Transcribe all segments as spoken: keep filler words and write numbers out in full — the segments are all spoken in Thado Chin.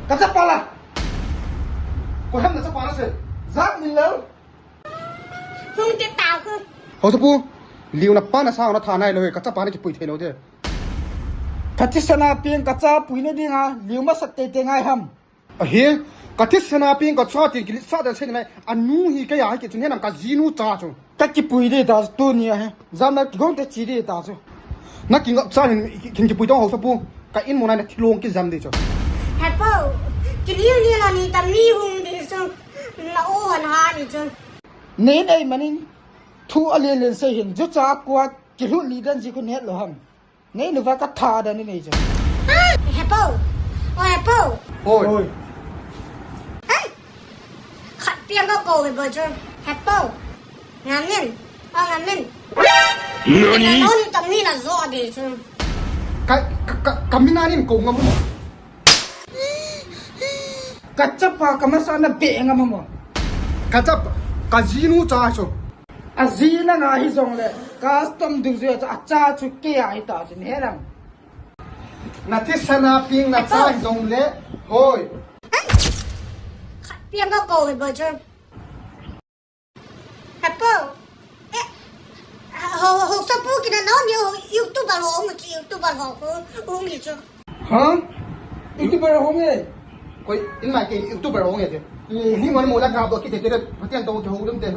Ka chapa la. Koi ham na chapa na se. Jat min lou. Hung te tao khu. Haosapu, liu na pa na sa na tha nai lou, ka chapa na kipui thei lou te. Ka thisana peng ka cha pui na dinga, liu masat teitei ngai ham. Ahi, ka thisana peng ka cha tin kilit sa dan sei nai, anu hi ka ya hi ki chu ni nam ka jinu cha chu. Ka kipui de ta chu tuni a he. Jam na kigong te chi de ta chu. Na kingap cha hin, kin kipui tong Haosapu. Ka in mo na na thilong kijam de chu. Hepo, kiliu ni la ni tam ni hung de chu. Na o han ha ni chu. Nei nei manin thu a len len sei hin, ju cha kua kilut li dan ji khu net lou ham. Nei nu va ka tha dan ni nei chu. Hepo. O Hepo. Hoi. Hoi. Hai. Khat piang ka ko ve bo chu. Hepo. Ngamin. O ngamin. Nani? Nani tam ni na zo de chu. Ka, ka, ka, ka min a nin ko ngam. Ka chapa ka masa na be ngam mo. Ka chapa, ka jinu cha chu. A ji na nga hi jong le, custom dungjuia chu a cha chu kei a hi ta chu, ni he lam. Na thisana peng na cha hi jong le, hoi. Khat piang ka ko ve bo chu. Hepo. Eh, ho, ho, Haosapu kina no ni ho, YouTuber ho, mo chi YouTuber ho, ho, ho ni chu. Ha? YouTuber ho nge? Koi, in mai ke YouTuber ho nge te. Eh. Ni mo ni mo la ka bo ki te te, Pathen to ke ho dum te.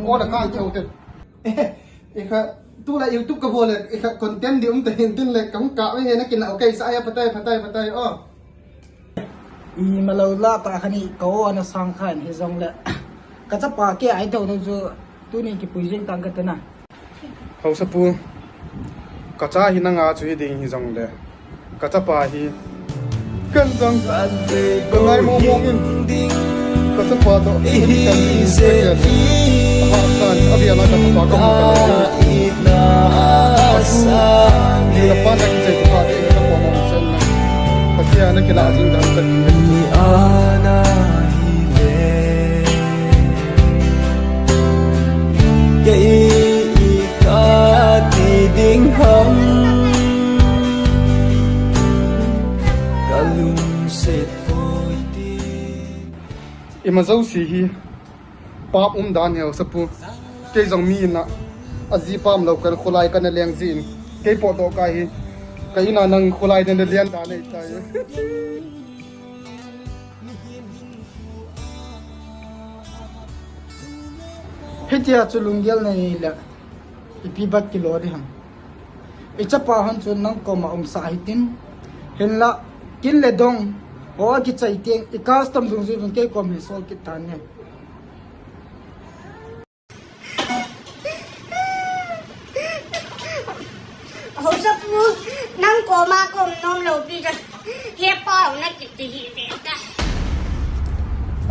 Ko la ka ke ho te. Eh, ka, tu la YouTube ka bo le, eh, ka content di um te hin tin le, ka hung ka nge na kina, okay, sa ya patai, patai, patai, oh. I malou la ta khani ka o ana sang khan hi jong le. Ka chapa ke ai thou thou chu tuni kipui jing tang ka te na. Haosapu. Ka cha hi na nga chu hi ding hi jong le. Ka chapa hi. Kan jong. Ka ngai mo mo in. Ka chapa to. Kan jong. Ha san. Abi ala ka chapa ka mo ka le. Ka pa na ki chai ka pa de ka pa mo sen na. Pathen a kila jing dan ka ni. Ni ana hi ve. Kei i ka ti ding ham. Ka lungset poi ti. Ima jouse hi. Pap um dan hi Haosapu. Kei jong mi in a, a ji pam lou kan kholai kan leng jin. Kei po to kai hi. Ka in a nang kholai den lian dan nei tai. Hitia chu lunggel nei le. Ipi bat kilo di ham. I chapa hon chu nang koma um sa hitin. Hinla, kin le dong. O a kichai tiang, i custom dungjuia kei kom hi sol kit tan ne. Haosapu, nang koma kom nom lou pi ka. He pa na kiti hi ve ta.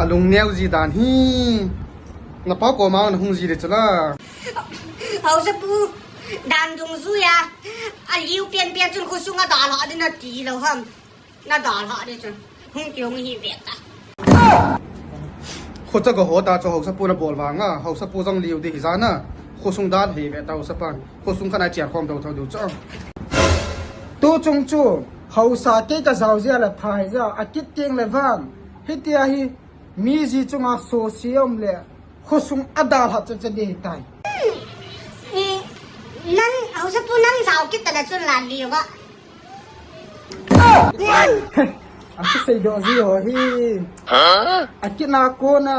A lungneo ji dan hi. Na pa koma na hung ji le chu la. Haosapu, dan dungjuia. A liu pian pian chun khosung a dalha ding na ti lou ham. Na dalha ding chun. Hung ti hung hi ve ta. Khocha ka ho ta chu Haosapu na bol vang a. Haosapu jong liu di hi jana. Khosung dalha hi ve ta Haosapan. Khosung khan a chiar khom thou thou diu chu. Tu chung chu. Haosa kei ka jao jia le phai ja. A kit tiang le vang. Hitia hi. Mi ji chunga so si um le. Khosung a dalha chu chu di tai. Eh, nang, Haosapu nang jao kit ta le chun la liu va. A kisei doh ji ho hi. Hah? A kina kona.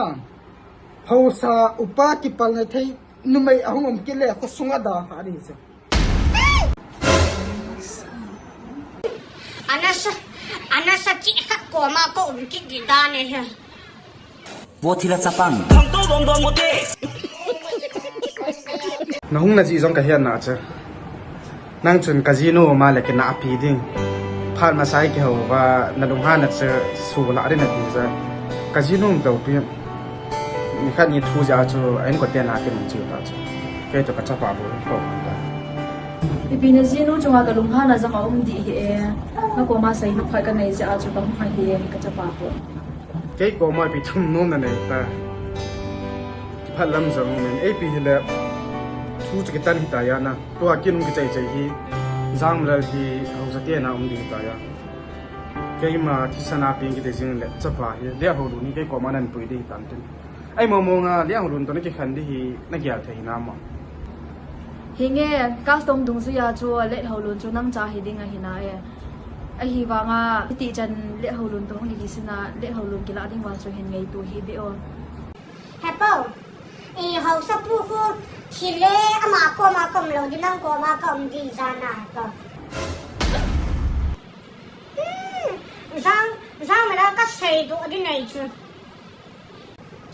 Haosa upa kipal na thei numei ahung um kit le khosung a dalha di chu. Ana sa, ana sa chi khat koma ko um kit di dan e he. Vo thila chapang. Na hung na ji jong ka hian na che. Nang chun ka jinu ma le kina pi ding. Phat masa i kihou va na lunghan na che su la ri na ti ja. Ka jinu dou pi. Ni khat ni thu ja chu a inkote na kinung chi ta chu. Kei to ka chapa bu ko ta. Ipi na jinu chunga ka lunghan na jong a um di hi e. Na koma sei lukhat ka nei ja chu ka hung hai hi e ka chapa bu. Kei koma ipi thum nom na nei ta. Kiphat lam jong men ei pi hi le. Thu chu kitan hi ta ya na. Tua kinung kichai chai hi. Jang lal hi Haosa te na um di hi ta ya. Keima thisan a peng kiti jing le chapa hi Lethaolun hi kei koma nan pui ding tan tin. Ahimo monga Lethaolun toh na kikhen ding hi na gel thei hinam? Hinge, custom dungjuia chu Lethaolun chu nang cha hi ding ahi nai. Ahivanga hiti chan Lethaolun toh hung kikisin a Lethaolun kilah ding vang chu hin ngaito hih beh o. Hepu, i haosapu khu thil le ama koma ka um lou ding, nang koma ka um ding ijat na hepu. Hmm, Jang, Jangminlal ka seidoh ding nei chu.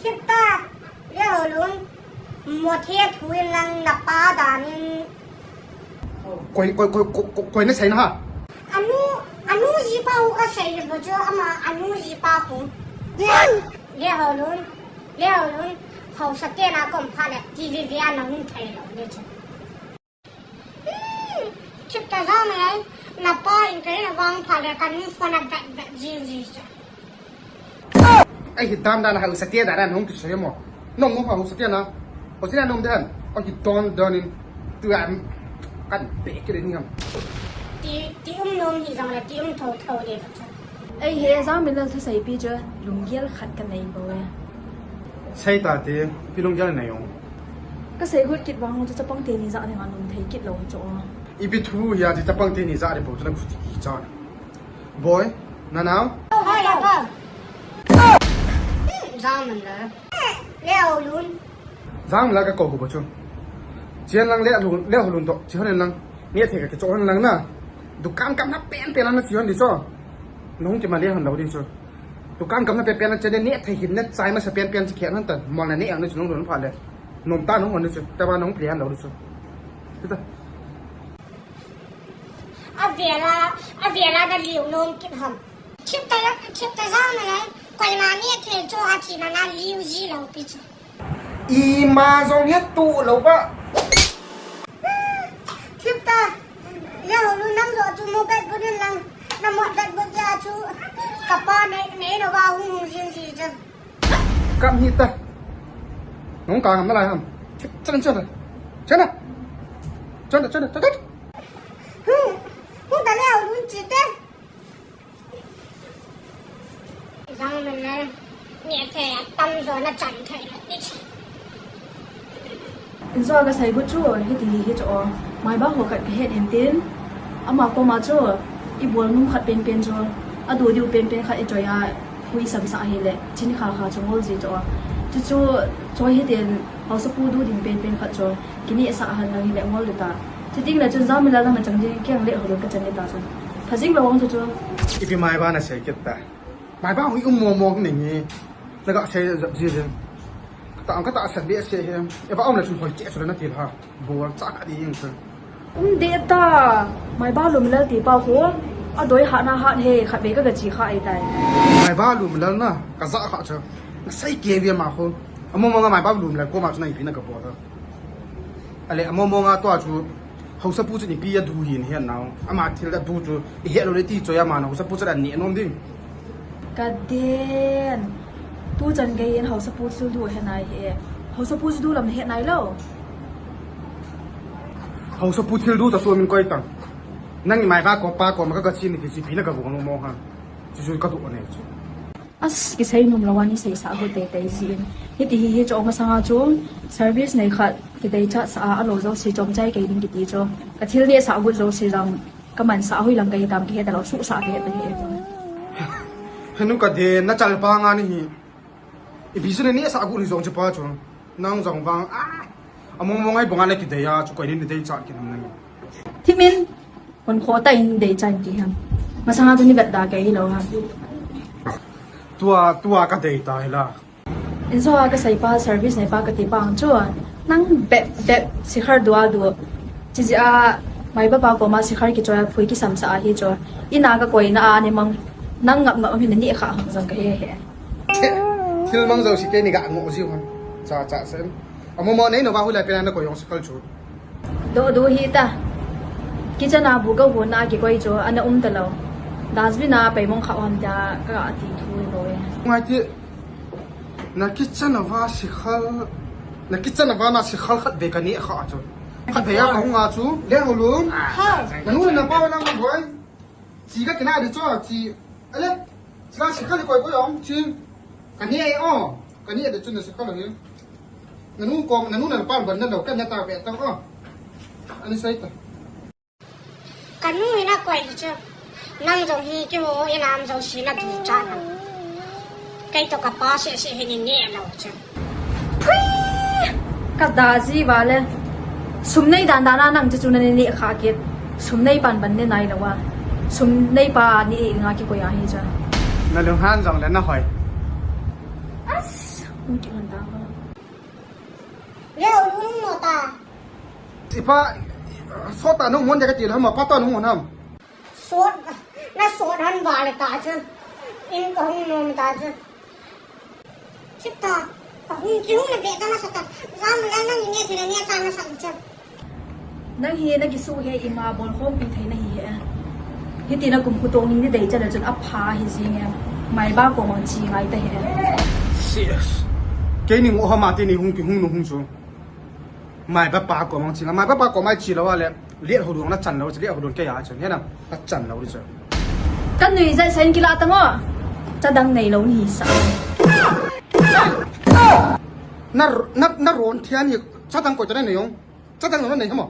Thipta, Lethaolun, mo the thu in lang na pa dan in. Koi, koi, koi, koi, koi, koi na sei na ha? Anu, anu jipa khu ka sei bou chu, ama anu jipa khu. Lethaolun, Lethaolun, haosa te na kom pha le, T V ve a na hung thei lou le chu. Hmm, Thipta, Jangminlal, na pa in kei na vang pha le, ka nu phone a vet vet ji ji chu. Ahi dan dan haosa te dan dan hung kisei mo. Nong mo haosa te na. Haosa te na nong dan. Ahi dan dan in tu am kan pe kile ni ham. Ti, ti um nom hi jong le ti um tho tho le ka cha. Ei he, Jangminlal thuseipi chu lunggel khat ka nei bou e. Sei ta te, ipi lunggel nei ong? Ka seigot kit vang chu chapang teni jah ding a nom thei kit lou chu. Ipi thu hia chu chapang teni jah ding bou chu na khuti cha. Boy, na nao? Oh, hi, Papa. Jangminlal. Lethaolun. Jangminlal ka kou bou chu. Chian lang Lethaolun, Lethaolun toh, chi hon lang. Neh thei ka kicho hon lang na. Dukan kam na pen pen lang na chi hon ding chu. Nung kima le hon lou ding chu. Dukan kam na pen pen lang che de neh thei hin na chai masa pen pen chi khen hon ta. Mol na neh ang na chu nung lou pha le. Nom ta nung hon ding chu. Ta ba nung ple hon lou ding chu. Ti ta. Avela, avela na liu nom kit ham. Thipta, Thipta, Jangminlal, koima neh thei chu a chi na na liu ji lou pi chu. Ima jong het tu lou ba. Thipta, Lethaolun, nang jo chu mo bet bu nin lang, na mo bet bu ja chu, ka pa nei, nei no ba hung hung jin ji chu. Kam hi ta. Nung ka ngam na lai ham. Chan, chan, chan. Chan na. Chan na, chan na, chan na. Hu, hu ta Lethaolun chi te. Jangminlal, neh thei a tam jo na chan thei na ti. Injo ka seigot chu, hiti hi chu o. Maiba ho khat ka het in tin. Ama koma chu, i bol nom khat pen pen chu. A du diu pen pen khat i choi a, phui sam sa hi le. Chin kha kha chu ngol ji chu o. Chu chu, choi hitin, haosapu du ding pen pen khat chu. Kini sa han lang hi le ngol de ta. Chuting le chun Jangminlal lang na chang ding, kei ang Lethaolun ka chan de ta chu. Phajing lou ang chu chu. Ipi maiba na sei kit ta. Maiba hui um mo mo ni nge. Na ga sei jap ji jeng. Ka ta, ka ta sat be se he. E ba um la chun hoi che chu la na til ha. Bol cha ka di ing chu. Um de ta. Maiba Lumlal ti pa ho. A doi ha na ha he khat be ka ga chi kha ai tai. Maiba Lumlal na ka za kha chu. Na sei ke ve ma ho. Amo mo nga Maiba Lumlal koma chu na ipi na ka bol ta. Ale, amo mo nga tua chu, haosapu chu ipi a du hi na het nau. Ama thil a du chu, i het lou le ti choi ama na, haosapu chu a neh nom ding. Ka den. Tu chan gei in haosapu thil du he nai he. Haosapu chu du lam na het nai lou. Haosapu thil du ta chu min koi tang. Nang i maiba ko pa ko ma ka ka chin ni ti chi pi na ka bu no mo ha. Chu chu ka du ne chu. As, kisei nom lou a ni sei sa got tei tei ji in. Hiti hi hi chu masanga chu service nei khat kidei chat sa a, a lou jouse chom chai kei ding kiti chu. Ka thil neh sa got jouse jong ka man sa hoi lang ka hi tam ka he ta lou su sa ka he ta he. Henu ka de na chal pa nga ni hi. I bi su ne neh sa got ni jong chu pa chu. Nang jong vang a. Amo mo ngai bang a le kidei a chu koi ni dei chat ki nam nang. Thimin. Kon kho ta in dei chan ki ham. Masanga chu ni vet da kei lou ha. Tua, tua ka dei ta hi la. Injo a ka sei pa service nei pa ka ti pa ang chu. Nang bep, bep, sikhar dua du. Chi ji a, maiba pa koma sikhar ki choi a phui ki sam sa a hi chu. Ina ka koi na a ni mang. Nang ngap ngap a mi na ni kha hang jong ka he he. Thil mang jouse kei ni ga ngo ji hon. Cha, cha sen. Amo mo nei no ba hu la pe na ko jong sikhar chu. Do do hi ta. Kitchen a bu ka hon a kikoi chu, ana um ta lou. Dustbin a pei mong kha hon ta ka ti thu hi bou e. Ngai ti. Na kitchen a va sikhar. Na kitchen a va na sikhar khat be ka ni kha chu. Khat be ya ka hung a chu. Lethaolun. Ha. Na nu na pa na boi. Chi ka kina di chu chi. Ale, sila sikha le koi koi ong chi. Kani ai o. Kani ai de chun sikha lo hi. Nanu kom, nanu na pan ban na lo, kan na ta be ta o. Ani sai ta. Kanu ina koi chu. Nang jong hi kiho ina am jong si na du cha na. Kei to kapa se se hi ni ne lo chu. Phui! Ka da ji vale. Sum nei dan dan a nang chu chu na ni kha kit. Sum nei pan ban ne nai lo wa. Sum nei pa ni e nga ki koi a hi cha. Na lung han jong le na hoi. As, hung ki hon ta ho. Leo lung no ta. Ipa, sot ta nung mon de ka ti lo ma pa ta nung mon ham. Sot, na sot han vale ta chu. In ka hung nom ta chu. Chita, ka hung ki hung na ve ta na sa ta. Za mu la na ni ne thina ni ta na sa cha. Nang hi na kisu he ima bol khom pi thei na hi he. Hiti na kum khu tong ni dei cha le chun a pha hi jing em. Mai ba ko mang chi ngai ta he. Sis. Kei ni ngo ha ma ti ni hung ki hung nu hung chu. Mai ba pa ko mang chi ngai. Mai ba pa ko mai chi lo wa le. Liat ho duang na chan lo, liat ho duang kei a chun. He na, na chan lo di chu. Ka nui zai sen kila ta ngo. Cha dang nei lo ni sa. Na, na, na ron thian hi cha dang ko cha nei yong. Cha dang lo nei hamo.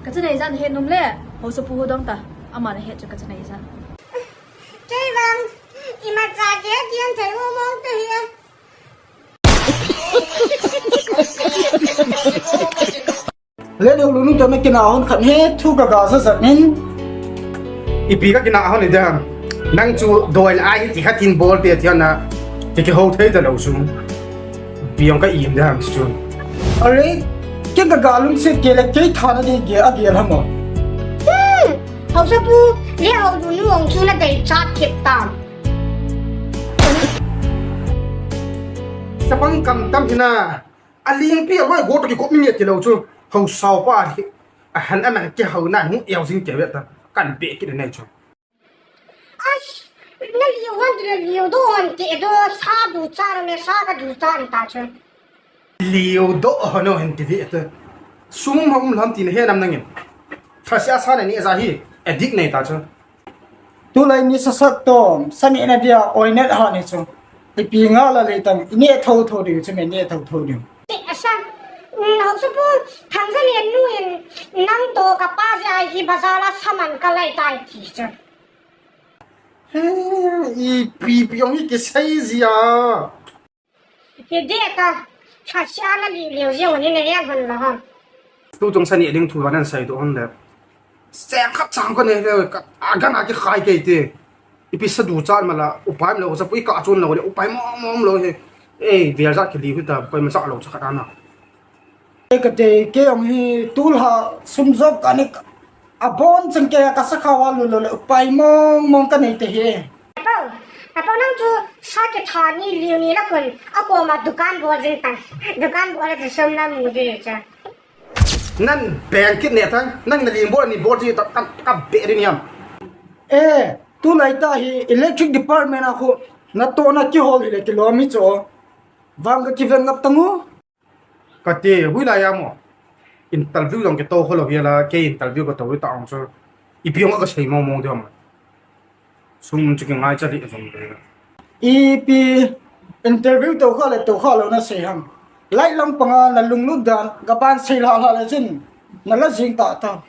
Ka cha nei zan he num le. Ho so pu ho dong ta. Ama na he chu ka cha nei zan. Kei vang. Ima cha ke dian thei mo mong te hi. Le deu lunu to me kina hon khat he thu ka ga sa sa min. Ipi ka kina hon i dam. Nang chu doi la ai ti khat in bol te ti na. Ti ki ho thei ta lo sum. Pi ong ka im dam chu. Are, ken ka ga lung se ke le ke tha na de ge a ge la mo. Hmm. Hausa pu, le hau lunu ong chu na dei chat kit tam. Sapang kam tam hina. A lingpi a loi go to ki kop mi nge ti lo chu. Hau sao pa hi. A han a man ke hau na nu eo jing ke ve ta. Kan pe ki nei chu. Ash, na liu han de liu do han ke do sa du cha me sa ka du cha ta chu. Liu do ho no hen ti ve ta. Sum ma um lam ti na he nam nangin. Tha sia sa na ni za hi. Edik nei ta chu. Tulai ni sasak to, sani na dia oinet ha ni chu. Ipi nga la le tang, i ne tho tho diu chu me ne tho tho diu. Te asa, mm, hausa pu, thang sa ni nu in, nang to ka pa ja hi bazar la saman ka lai tai ti chu. He, ipi pi ong i ki sai ji a. Hi de ta, sa sia na li liu jing ni ne ya hun la hon. Tu tung sani ding thu nan sai tu hon le. Seng khat chang ko ne le ka a gan a ki khai ke te. Ipi sa du chan ma la upai lo sa pui ka chun lo le upai mong mong lo he. Ei, vial ja ki li hu ta pai ma cha lo cha khat ana. E ka te ke ong hi tul ha sum jok ka ni ka, a bon chang ke ka sa kha wa lu lo le upai mong mong ka nei te he. Apo, apo nang chu sa ke tha ni liu ni la kun a ko ma dukan bol jing ta. Dukan bol le sum na mu de cha. Nan bank kit ne ta, nang na ling bol ni bol ji ta ka, ka be ri ni am. E, tulai ta hi electric department a khu na to na ki hol hi le ki lo mi cho. Vang ka ki ven ngap ta ngu. Ka ti, hui lai a mo. Interview jong kito kho lo hi la, ke interview ka to ta ong chu. Ipi ong ka sei mong mong de mo. Sum chu ki ngai cha li jong de. Ipi interview to kho le to kho lo na sei ham. Lai lam panga na lunglut dan, ka ban sei la la le chin. Na la jing ta ta.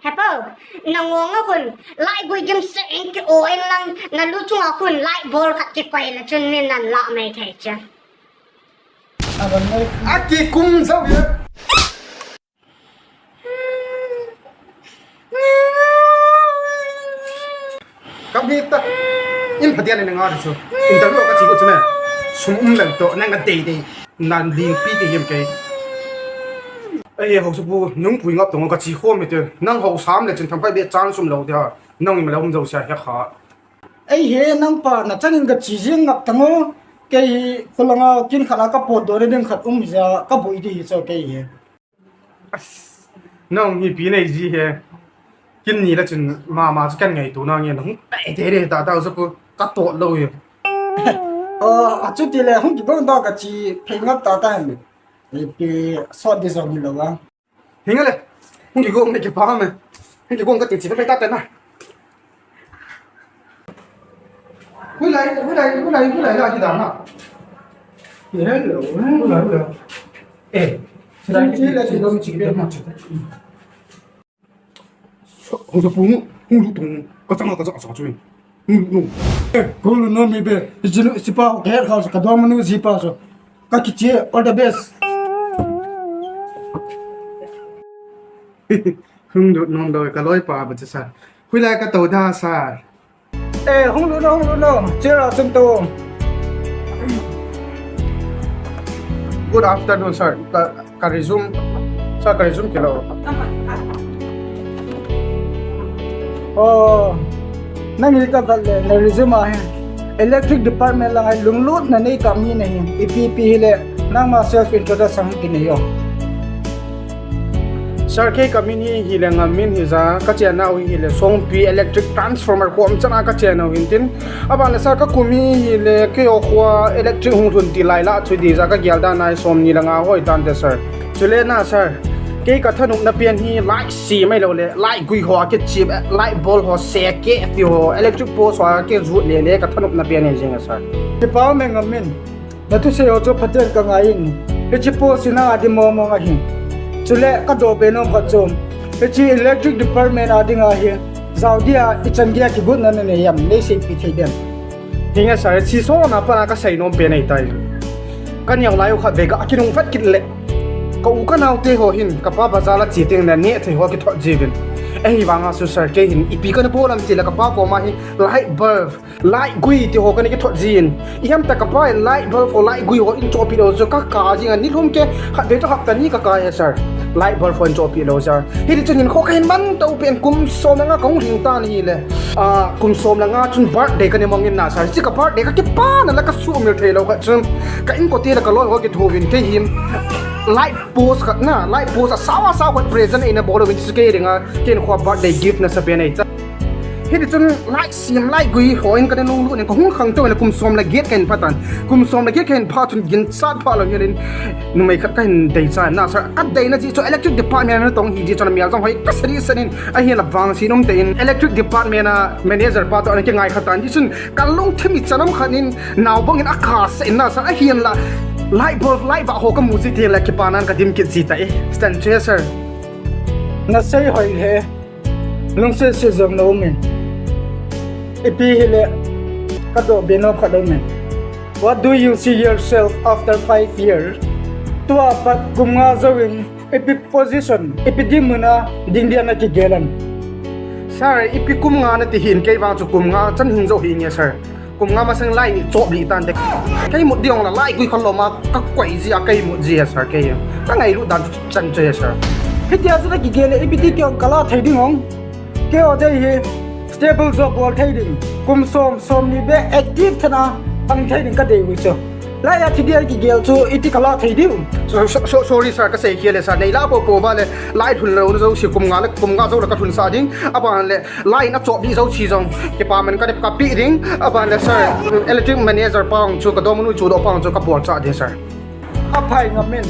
Hepo, na ngong a hun, lai gui gim se eng ki o eng lang, na lu chung a hun, lai bol khat ki koi na chun ni nan la mai thei cha. A ban mai. A ki kum zau ya. Ka mi ta. In phatia ne nga chu. Interview ka chi ko chu ne. Sum um leng to, nang ka dei dei. Nan ling pi ke yem ke. Ei, hausa pu, nung pui ngap tong ka chi khom mi te. Nang hau sam le chin tham pai be chan sum lo dia. Nang i ma lo um zo sia he kha. Ei he, nang pa, na chan in ka chi jing ngap tang o. Kei hi, khulanga kin khat a ka pot do ding khat um ja, ka bui di hi cho kei hi. As, nang hi pi nei ji he. Kin ni la chun mama chu kan ngai tu na nge na hung tai te re ta ta sa pu ka to lo ye. Oh, a chu ti le hung ki bong da ka chi phei ngap ta ta ni. Ni pi so di so ni lo wa. Hinga le. Hung ki gong ne ki pa me. Hung ki gong ka ti chi pe ta te na. Hui lai, hui lai, hui lai, hui lai la kidang na. Hello. Hui lai, hui lai. Eh, sila ni sila ni sila ni sila ni. Hung sa pung, hung lu tung, ka chang ka chang sa chu. Hung lu. Eh, hung lu no mi be. Jinu sipa, ke her kha ka do manu sipa so. Ka kiche, all the best. Hung lut nom loi, ka loipa ba cha sa. Hui lai ka to da sa. Eh, hung lut no, hung lut no. Chair a sum to. Good afternoon, sir. Ka, ka resume. Sir, ka resume kilo. Oh. Nang hi ka vat le, na resume a hin electric department lang a lunglut na nei ka mi na hin, ipi ipi hi le, nangma self introduction ki nei o. Sir, kei ka min hi, hi le Ngamin hi ja, ka chena u hi le Songpi electric transformer kom chana ka chena u hin tin. Aban le sir, ka kum hi, hi le kei o khua electric hung lhun ti lai la chu di ja ka gel dan ai som ni la nga hoi tan te sir. Chule na sir, kei ka thanop na pian hi light si mai lo le, light gui ho a ke chip, light bulb ho se ke ti ho, electric post ho a ke jut le le ka thanop na pian hi jing a sir. Ke pa me Ngamin, na tu se ho chu phaten ka ngai in, ke chi post ina a di mo mo nga hin. Chule ka do be nom khat chu, ke chi electric department a di nga hi, zau dia, i chan dia ki gut na na ne yam, nei sei pi thei dem. Hinga sir, si so na pa na ka sei nom pe nei tai. Ka niau lai u khat ve ka kinung vat kit le. Ka u ka nau te ho hin, ka pa bazar la chi ting na ne thei ho ki thot jivin. Ehi vanga su sir ke hin, ipi ka na po lam ti la ka pa ko ma hin, light bulb, light gui ti ho ka ni ki thot jin. I ham ta ka pa in light bulb ho light gui ho in cho pi lo jo ka ka jing a ni lhum ke, khat ve to hap ta ni ka ka e sir. Light bulb ho in cho pi lo sir. Hi ti chun hin kho ka hin man to pen kum som na nga ka hung ring ta ni le. Ah, kum som na nga chun birthday ka ni mong in na sir. Si ka birthday ka ki pa na la ka su mil thei lo ka chun. Ka in ko ti la ka loi ho ki thu vin ke him. Light post khat na, light post a sawa sawa khat present ina bolo vin si ke ring a. Ken khua birthday gift na sa pe nei ta. Hi ti chun light sim light gui ho in ka na nung lu ne ka hung khang to na kum som la get ka hin pha tan. Kum som la get ka hin pha chun gin sat pha lo hi lin. Numei khat ka hin dei cha na sir. Ka dei na ji chu electric department na tong hi ji chu na mial jong hoi ka sari sanin. A hi la vang si num te in electric department a manager pa to ana ki ngai khat tan ji chun ka lung thim i chanam khat in nau bang in a ka se in na sir a hi la light bulb light va ho ka mu ji ti la ki pa nan ka dim kit ji ta e. Stand chair sir. Na sei hoi he. Lungset se jong na um in. Ipi hi le ka do be nom khat um in. What do you see yourself after five years? Tua pat kum nga jo in ipi position, ipi dim mun a ding dia na ki gel am? Sir, ipi kum nga na ti hin kei vang chu kum nga chan hing jo hi nge sir. Kum nga masang lai ni chop li tan te. Kei mut diong la lai gui khalom a ka koi ji a kei mut ji a sir kei. Ka ngailut dan chu chan chu a sir. Hi tia chu na ki gel le ipi ti kei ong ka la thei ding ong. Kei o dei hi stable job bol thei ding. Kum som, som ni be active thana pang thei ding ka dei ui chu. Lai a thi dia ki gel chu iti ka la thei diu. So, so, so, sorry sir, ka sei khia le sir. Nei la po po ba le lai thun lo na jo si kum nga le kum nga jo la ka thun sa ding. Aban le lai na chop di jo si jong. Ki pa man ka de ka pi ding. Aban le sir, electric manager pa ong chu ka do manu chu do pa ong chu ka bol cha ding sir. A phai ngam in.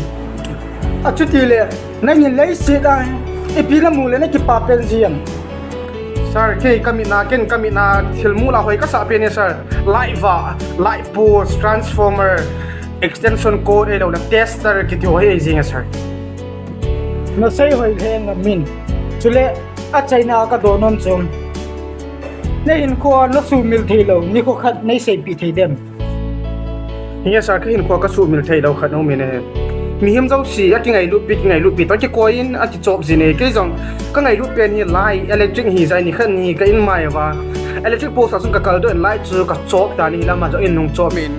A chuti le, nangin leiset a, ipi na mu le na ki pa pen ji am? Sir, kei ka mit na, ken ka mit na, thil mu la hoi ka sa pen e, sir. Light va, light post, transformer, extension cord, ei lo na tester, kiti ho hi ei jing e, sir. Na sei hoi le ngam in. Chule, a chaina ka do nom chu. Na hinkho a na sumil thei lo, nikho khat nei seipi thei dem? Hinge sir, ka hinkho ka sumil thei lo khat um in ahi. Mihem jouse, a kingailut pi, kingailut pi, toh kikoi in, a kichop jin e, kei jong, ka ngailut pen hi light, electric hi jeh in nikhat ni ka in mai uva. Electric post a chun ka kal doh in light chu ka chop tan ahi, aman jong in nung chop in.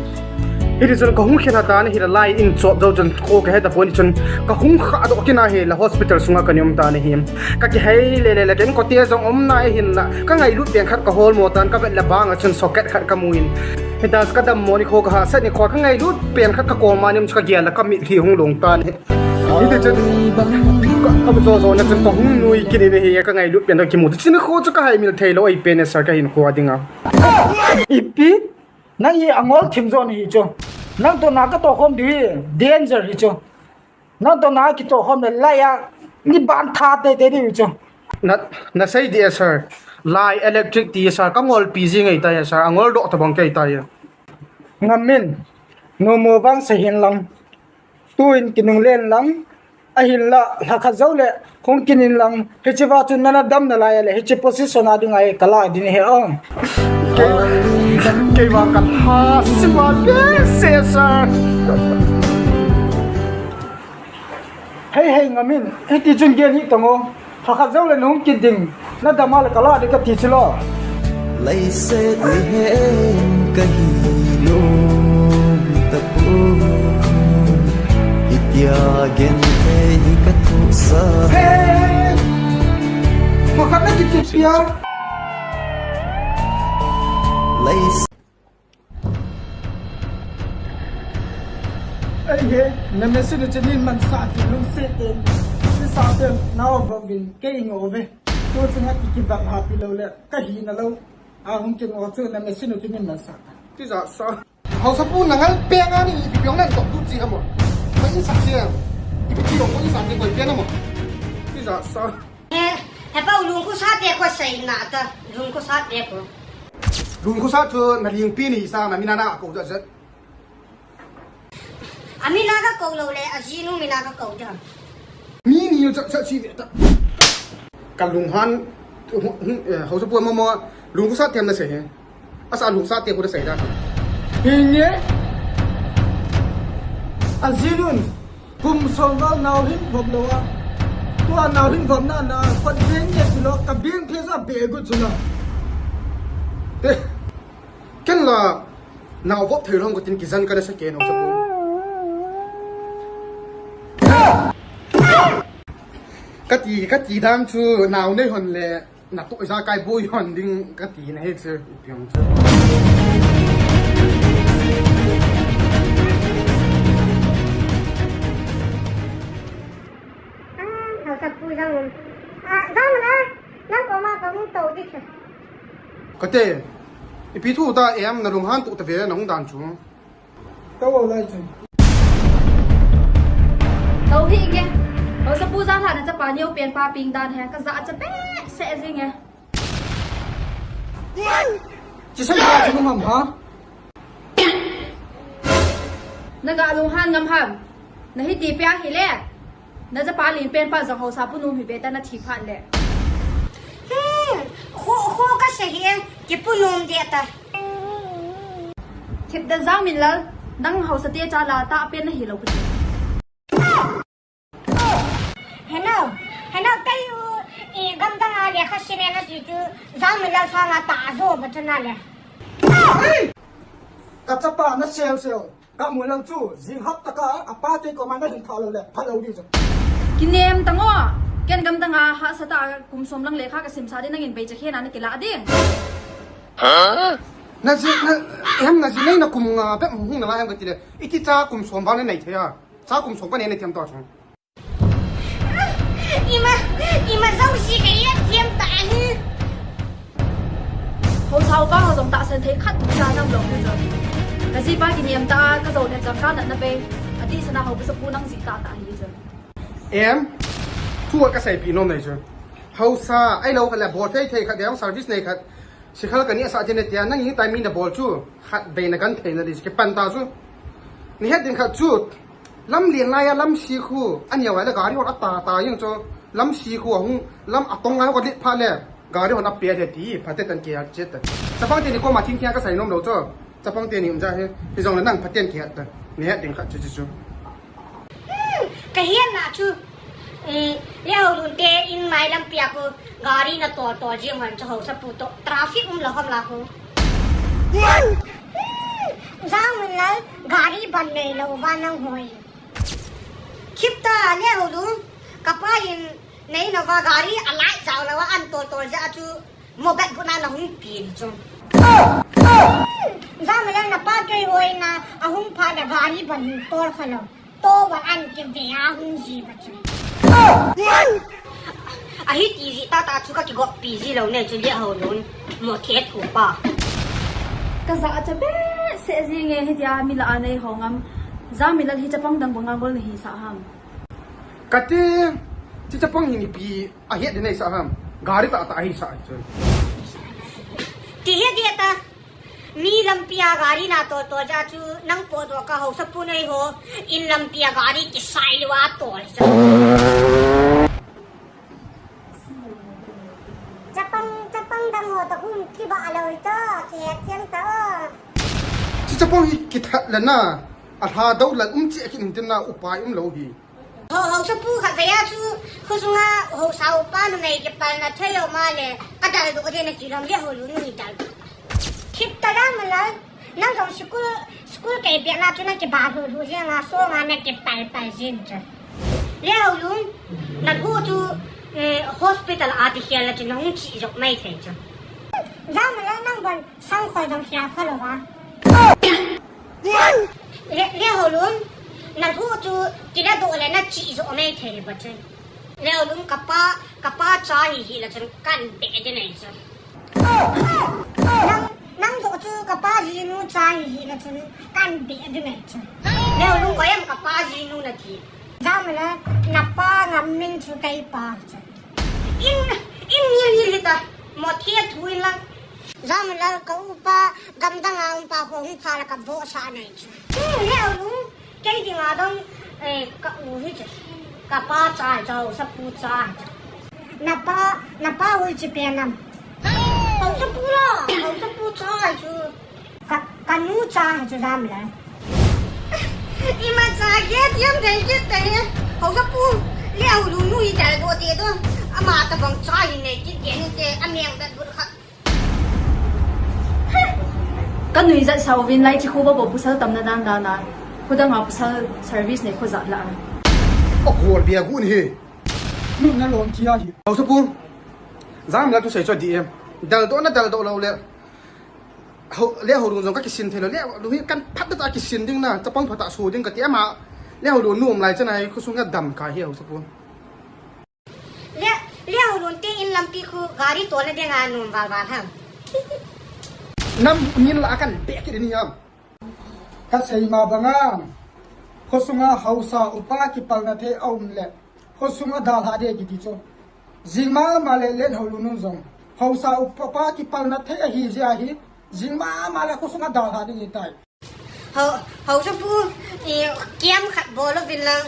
Hiti chun ka hung khen hatan ahi, light in chop jou chun kho ka he tapon chun ka hung kha doh kit in ahi, la hospital sunga ka ni um tan ahi. Ka kihei le le le, ka inkote jong um nai ahin la, ka ngailut pen khat ka hol mo tan, ka vet le bang a chun socket khat ka mu in. Hitia chu ka dammo nikho ka hahsat nikho, ka ngailut pen khat ka koma ni um chu ka gel le ka mitlhi hung long tan ahi. Hiti chun ka, ka mu jo jo na chun ka hung nui kit in ahi, ka ngailut pen ka kimu. Chuni kho chu ka haimil thei lou ahi pen e sir, ka hinkho a dinga. Ipi? Nang hi angol thim jo nahi chu. Nang toh na ka tohkhom diu hi danger hi chu. Nang toh na kitohkhom le light a ni ban tha teitei diu chu. Na, na sei di e sir. Lai electric ti sir, ka ngolpi ji ngai tai sir, a ngol doh tabang kei tai. Ngamin, nomo vang sa hin lang. Tuin kinung len lang. Ahinla, lhakhat jou le, hung kinin lang. Hiche va chu nana dam nalai le, hiche position a ding ahi kala ding he ong. Kei, kei va ka ha, si va, yes, sir. Hei, hei, Ngamin, hiti chun gel hi tong o. Lhakhat jou le nung kit ding. Na dam a le kala ding kati chu lo. Leiset mihem kahi nom tapon. Hitia genthei hi kathusa. Hey! Pakhat na kiti pia. Leiset Ei he, na machine u chu nin man sa ti lungset in. Ni sa pen, nao vovin, kei ngo ve. Tu chunga ki kivat ha pi lo le, ka hi na lo. A hung ki ngo chu na machine u chu nin man sa ta. Ti ja sa. Hausa pu na ngal pe nga ni ipi piong nan tok tu chi ha mo. Mai in sa che. Ipi chi lo ko in sa che ko pe na mo. Ti ja sa. He, he pa lung ku sa te ko sai na ta. Lung ku sa te ko. Lungkhusa chu na lingpi ni sa na mina na ko ja ja. Amina ka ko lo le, ajinu mina ka ko ja. Mi ni yo cha cha chi ve ta. Ka lunghan, eh, hausa pu mo mo, lungkhusa tem na sei he. Asa lungsa te pu na sei da. Hinge. Ajinun. Kum som val nau hin vop lou a. Tua nau hin vop na na, kot beng nge chu lo, ka beng phe sa be gu chu lo. Te, ken la, nau vop thei lou ko tin kijan ka na sa ke no sa ko. Kati, kati dan chu nau nei hon le. Na toh ijakai boi hon ding kati na hi chu, ipi hon chu. Ah, hausa pu jang. Ah, jang na. Nang koma ka hung tou di chu. Kate, ipi thu ta em na lunghan tu ta ve na hung dan chu. Ka wo lai chu. Tou hi nge. Hausa pu jang la na chapa neo pen pa ping dan he. Ka ja cha behseh jing e. Chi sai ka chu ngam ha. Na ga lunghan ngam ham. Na hi ti pia hi le. Na chapa lin pen pa jang hausa pu nu hi be ta na thi phat le. Hmm, khu, khu ka se hi e, ki pu nu de ta. Thip da Jangminlal, nang hausa te cha la ta pen na hi lo pu. Hello, hello, kei u, i, gamdang a lekha sim e na ti chu, Jangminlal sanga ta jo ba chu na le. Ka chapa na sel sel. Ka mu lang chu, jing hap taka, a pa te koma na hin tha lo le, pha lo di chu. Kinem tang o, ken gamdang a hahsa ta kum som lang lekha ka sim sa di nangin bei cha khe na na kila ding. Na ji, na, em na ji nei na kum nga bep hung na la em ka ti le. Iti cha kum som ba nei nei thei a. Cha kum som ba nei nei thiam to chung. Ima, ima jong si ka i a thiam ta hi. Ho sao pa ho jong ta sen thei khat cha nang lo hi jong. Ka ji pa kinem ta ka jo ne jang ka na na pe. A ti sana ho pa sa pu nang ji ta ta hi jong. Em, thu ka sai pi nom nei jong. Hausa, ai lo ka le bol thei thei khat, dei service nei khat. Sikhal ka ni asa jene tia, nang hi tai mi na bol chu, khat bei na gan thei na di, ki pan ta chu. Ni het ding khat chu, lam lien lai a, lam si khu, a nia vai le gari hon a ta ta jeng chu, lam si khu a hung, lam a tong lai ka lit pha le, gari hon a pe le ti, pha te tan ke a chet ta. Chapang te ni koma thing thing ka sai nom lo chu, chapang te ni um ja he, hi jong le nang pha ten ke ta, ni het ding khat chu chu chu. Hmm, ka hian na chu. Eh, le ho lun te in mai lam pia ko gari na tol tol jing hon chu ho sa pu to traffic um la hom la ho. Hmm, Jangminlal gari ban nei lo va nang hoi. Khip ta le ho lun ka pa in nei na va gari a lai jao la va an tol tol ja chu. Mo bet bu na na hung pi ni chung. Jangminlal na pa kei hoi na a hung pha na gari ban hung tol kha lo. To ban an ki ve a hung ji ba chung. A hi ti ji ta ta chu ka ki gop pi ji lo ne chu le ho lun. Mo the thu pa. Ka ja cha behseh ji nge hi tia mi la a nei ho ngam. Jangminlal hi chapang dang bang a gol na hi sa ham. Kati, chi chapang hi ni pi a hiat din nei sa ham. Gari ta ta hi sa chu. Mi lampi a gari na tol tol ja chu nang potdoh ka haosapu nei ho. In lampi a gari kisai lou a tol ja. Chapang, chapang dang ho ta hum kiba lou ta, ke tiang ta o. Chi chapang hi kithat le na, a lha dou lal um chi a kin hin tin na upai um lou hi. Ho, haosapu khat vei a chu, khosunga haosa upa numei kipalna thei lou ma le, ka daldoh ding na ti lom le ho lu nu hi daldoh. Thip ta dang ma lai, nang jong school, school kei bia na chu na kiba lu lu jing a, so nga na kipal pal jing chu. Le ho lu, na hu chu, eh, hospital a ti hial la chu na hung chi jok mai thei chu. Jang ma lai nang bon sang khoi jong hia kha lou va. Le, le ho lun, na hu chu, kila do le na chi jo mai thei ba chu. Le ho lun ka pa, ka pa cha hi hi la chun kan be de nei chu. Nang, nang jo chu ka pa jinu cha hi hi la chun kan be de nei chu. Le ho lun ko em ka pa jinu na ti. Jam le, na pa ngam min chu kai pa chu. In, in ngil ngil hita, mo thia thu in lang. Jam le ka upa, gamdang a um pa ho hung pha la ka bo sa nei chu. Hmm, le ho lun, kei ding a dong, eh, ka u hi chu. Ka pa cha, cha, haosapu cha. Na pa, na pa hui chi pe nam. Haosapu la, haosapu cha chu. Ka, ka nu cha hi chu jam le. Ima cha ke tiam dei ke te. Haosapu, le ho lu nu hi daldoh te do. Ama ta bang cha hi nei kit ke ni te, a meng dat but khat. Ka nuijat sa uvin lai chi khu ba bo pasal tamna dan dan a. Khu dang a pasal service nei khu jat la. A khol bia gun hi. Nu na lon kia hi. Haosapu. Jam le tu sei cho di em. Daldoh na daldoh lou le. Ho, le ho lun jong ka kisin thei lou, le ho lun hi kan phat ta kisin ding na, chapang phat ta so ding ka ti ama. Le ho lun nu um lai chana hi khosung a dam ka hi haosapu. Le, le ho lun te in lampi khu gari tol na ding a nu um val val ham. Nam ngin la kan be kit ni ham. Ka sei ma banga, khosunga haosa upa kipalna thei a um le, khosunga dalha de kiti chu. Jing mama le len ho lun nun jong. Haosa upa pa kipalna thei ahi jeh ahi. Jing mama le khosunga dalha ding ahi tai. Ho, haosapu, i, kiam khat bol uvin lang,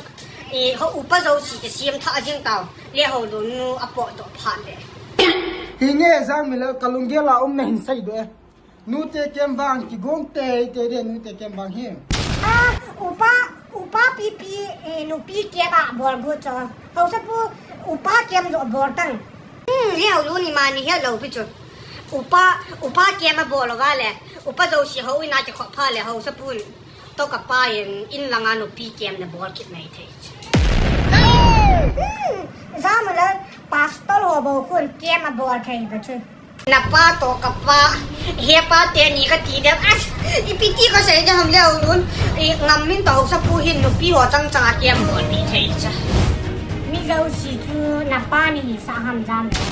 i, ho upa jouse kisiam tha jing tau. Le ho lun nu a potdoh phat le. Hi nge jang mi le ka lunggel a um na hin sei doh e. Nute kem vang kigong tei tei de nute kem vang hi. A, upa, upa pipi, eh, nupi kem a bol gu cho. Haosapu, upa kem jo bol tang. Hmm, le ho lun ni mani he lo pi cho. Upa, upa kem a bol va le. Upa jouse ho in a kikhop pha le haosapu. To ka pa in, in langa nupi kem na bol kit mai thei. Hmm, jam le, pastor ho bo khun kem a bol thei ba chu. Na pa to ka pa, he pa te ni ka ti dem. As, ipi ti ka sei dem ham le ho lun. I ngam min to haosapu hin nupi ho chang chang a kiam bol pi thei cha. Mi jouse chu na pa ni hi sa ham jam le.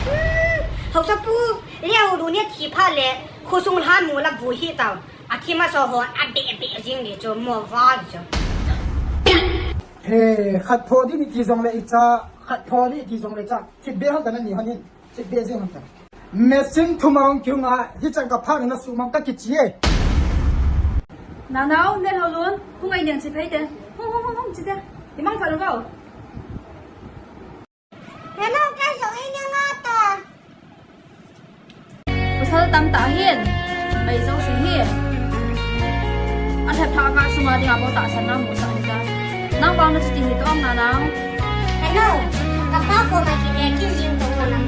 Hmm, haosapu, le ho lun ni thi pha le, khosung lhan mu la bu hi tau. A thi ma so ho, a be be jing ni chu mo va chu. He, khat tho di ni ti jong le i cha, khat tho di ti jong le cha. Thi be ham ta na ni ho ni. Chit be jing ham ta. Machine thum a hung kihung a, hichang ka phang na sumang ka kichi e. Nanao, ne lo lun, hung ai niang chi phei te. Hung, hung, hung, hung, chi te. Imang pha lo vau. Nanao, kai so ai niang a ta. Pasal tam ta hin. Mai zo si hi. A thep tha ka sunga dinga bo tahsan na mu sa ni ta. Nang vang na chuti hi to ang na nang. Hello. Ka pa koma kile kit jing to ka nang.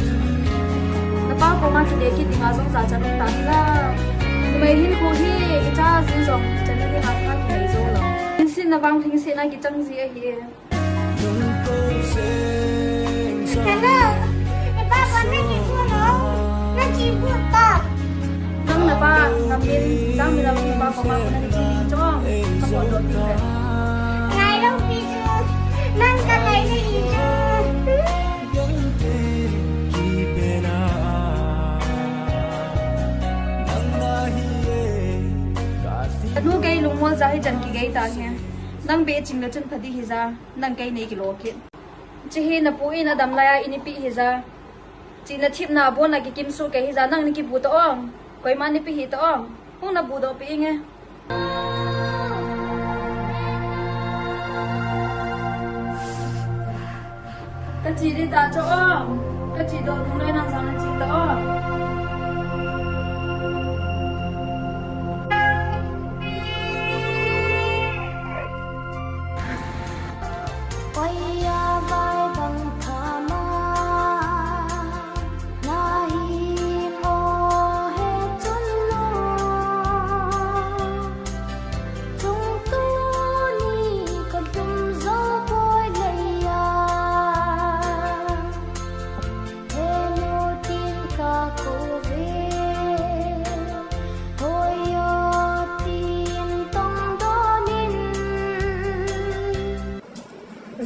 Ka pa koma kile kit dinga zong za chan ta la. Mai hin ko hi i cha zing zong chan na dinga ka kile zo lo. Hin sin na vang thing sin na ki chang zi a hi. Hello. E pa pa na ki phone lo. Na ki bu ta. Nang na pa, ngam min, jang mi lo ki pa ko ma ko na ni chi chong, ka ko do ti ve. Ngai lo pi chu, nang ka ngai ni hi chu. Anu kei lungmol ja hi chan ki gei ta hi. Nang be ching le chun phadi hi ja, nang kei nei ki lo ki. Chi hi na pu in a dam lai a ini pi hi ja. Chi na thip na bon a ki kim su kei hi ja, nang ni ki bu ta ong. Koi ma ni pi hi ta ong. Hung na budoh peh inge. Ka che ding ta chu o. Ka chedoh nung le nang jong na che ta o.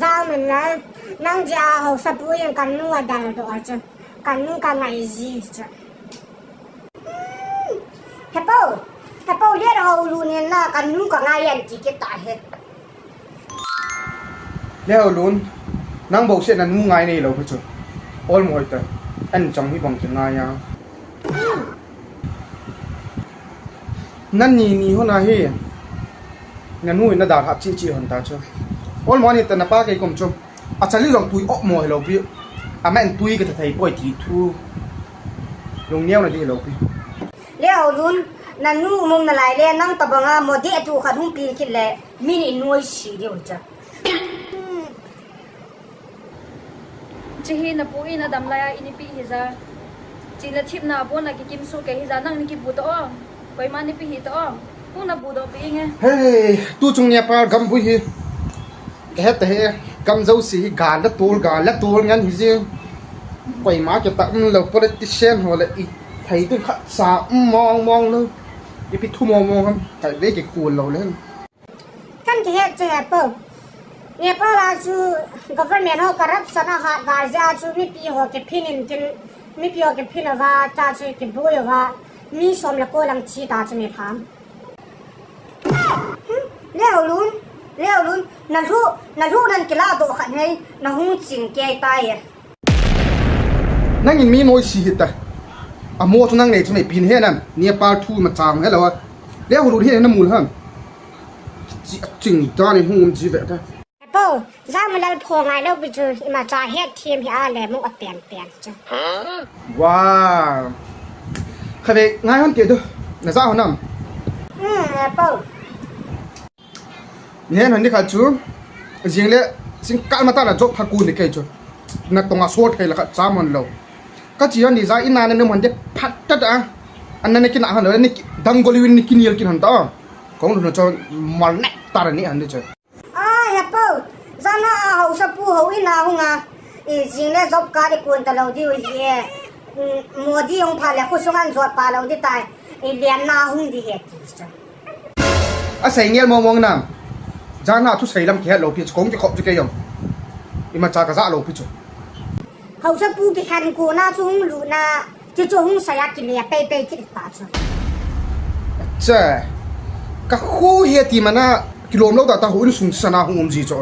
Jang min le, nang jeh a haosapu in ka nu adaldoh a chu, ka nu ka ngai ji chu. Hepu, hepu, Lethaolun in la ka nu ka ngai an ti kit ta he. Lethaolun, nang bouseh na nu ngai neilou pha chu. Olmo hita, an chang hi bang chu ngai a. Nani ni hon ahi, na nu in na dalhah cheh cheh hon ta chu. Olmo ni ta na pa kei kom chu. Achal in jong tui opmo hilou pi. Aman tui ka ta thei poi ti thu. Lungneo na ding hilou pi. Lethaolun, na nu um na lai le, nang tabang a mo deh tu khat hung peng kit le, min i noise diu cha. Chehi na pu in adam lai a in i pe hi ja. Che le thipna bon a kikim su kei hi ja, nang ni kibu ta o. Koima ni pe hi ta o. Hung na budoh peh inge. Hei, tu chung Nepal gam vui hi. Ka het ta he, gam jouse hi gal le tol, gal le tol ngen hi jing. Koima ke ta um lou, politician ho le i thei tu khat cha um mong mong lou. Ipi thu mong mong ham, kai ve ke kul lou le. Kan kihet chu hepu. Nepal a chu government ho corruption a hat val jeh a chu mipi ho kiphin in kin, mipi ho kiphin uva ta chu kiboi uva. Mi som le ko lang thi ta chu mi pham. Hmm, Lethaolun, Lethaolun, na lhu, na lhu nan kiladoh khat nei, na hung ching kei tai e. Nangin mi noise hita. Amo chu nang nei chu nei pin he nam. Nepal thu imacha hung helou a. Lethaolun hi na mul ham. Chi ching dan in hung um ji ve ta. Hepu, Jangmalal pho ngai lou pi chu imacha het them hi a le mu a pen pen chu. Wow. Kha ve ngai hon te du. Na ja hon nam. Hmm, hepu. Nen hon ni kha chu. Jing le sing kal mata la job pha ku ni kei chu. Na tonga so thei la kha cha mon lou. Ka chi hon ni ja in na na hon de phat ta ta. An na ne ki na hon lou ne ki dang goli win ni ki nial ki hon ta. Kong lu no cho mal ne ta ni hon ni chu. A, hepu, jana a haosapu houin a hung a, i jing le job card i kun ta lou diu hi e, mm, Modi hung pha le khosung an jot pa lou di tai, i lian na hung di he ti chu. A sei ngel mong mong nam, jana thusei lam kihet lou pi chu kong kikhop chu kei jong. Imacha ka ja lou pi chu. Haosapu kikhen kona chu hung lutna, chuchu hung seiya kile pei pei kit ta chu. Acha. Ka khu hi ti mana kilom lou ta ta houin sung sana hung um ji chu.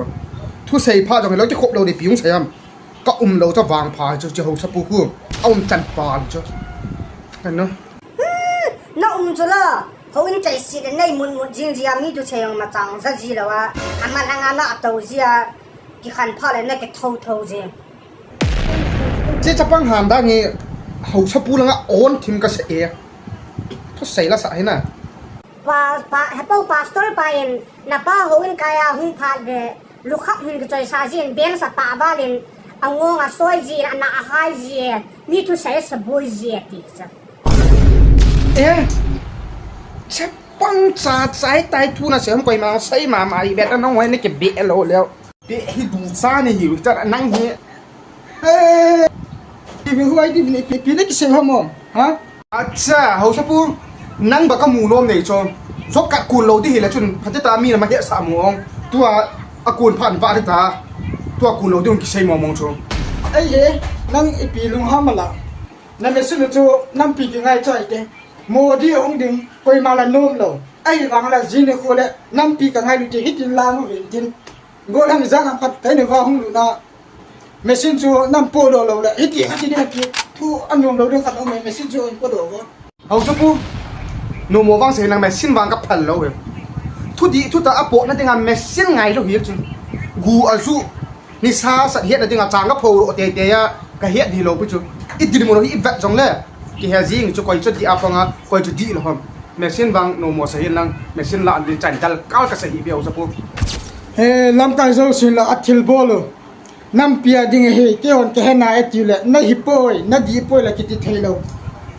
Thusei pha jong lou ti khop lou de pi hung seiya. Ka um lou cha vang pha chu chi haosapu khu. A um chan pa chu. Ano. Hmm, na um chu la. Houin chai si le nei mun mun jing ji a mi thusei jong machang ja ji lou a. Ama langa na to ji a. Kikhen pha le na kitho tho ji. Che chapang ham dang hi haosapu langa on thim ka se e. Thusei la sa hi na. Pa, pa, hepu pastor pa in, na pa houin kai a hung phat le, lukhap hin kichoi sa jin, beng sa ta val in, angong a soi jin, ana a hai ji e, mi thusei sa boi ji e ti cha. Eh, chapang cha chai tai thu na se ham koima sei mama i vet na hoi ne ke be lo leo. Pe hi du cha ni hi u cha nang hi. Eh. Ti mi huai ti mi pi pi ne ki sei ho mo. Ha? Acha, haosapu. Nang ba ka mu nom nei cho. Job card kun lou di hi la chun phate ta mi na ma he sa mo ong. Tua a kun phan ba ta. Tua kun lou di ong ki sei mo mong cho. Ei e, nang ipi lung ha ma la. Na me su lu chu nampi ki ngai chai te. Modi ong ding koima la nom lou. Ei vang la jin khu le nampi ka ngai lu ti hi tin la mo vin tin. Golam jang am khat kaini va hung luna. Machine chu nam podoh lou le. Hiti, hiti, hiti. Thu anom lou ding khat um e, machine chu in podoh vo. Haosapu. Nomo vang sei lang machine vang ka phal lou hi. Thudih thutah a pohna dinga machine ngai lou hi chu. Gu a ju. Nisa sat hetna dinga chang ka pho lou teitei a ka het di lou pi chu. I dil mo lou hi i vet jong le. Kihe jing chu koi chu dih a panga koi chu dih lou ham. Machine vang nomo sei lang machine la an din chan dal kal ka sei hi beu sa pu. He lamkai jo sin la a thil bol lou. Nampi a ding hi, keihon ka hena e tiu le, na hi poi, na di poi le kiti thei lou.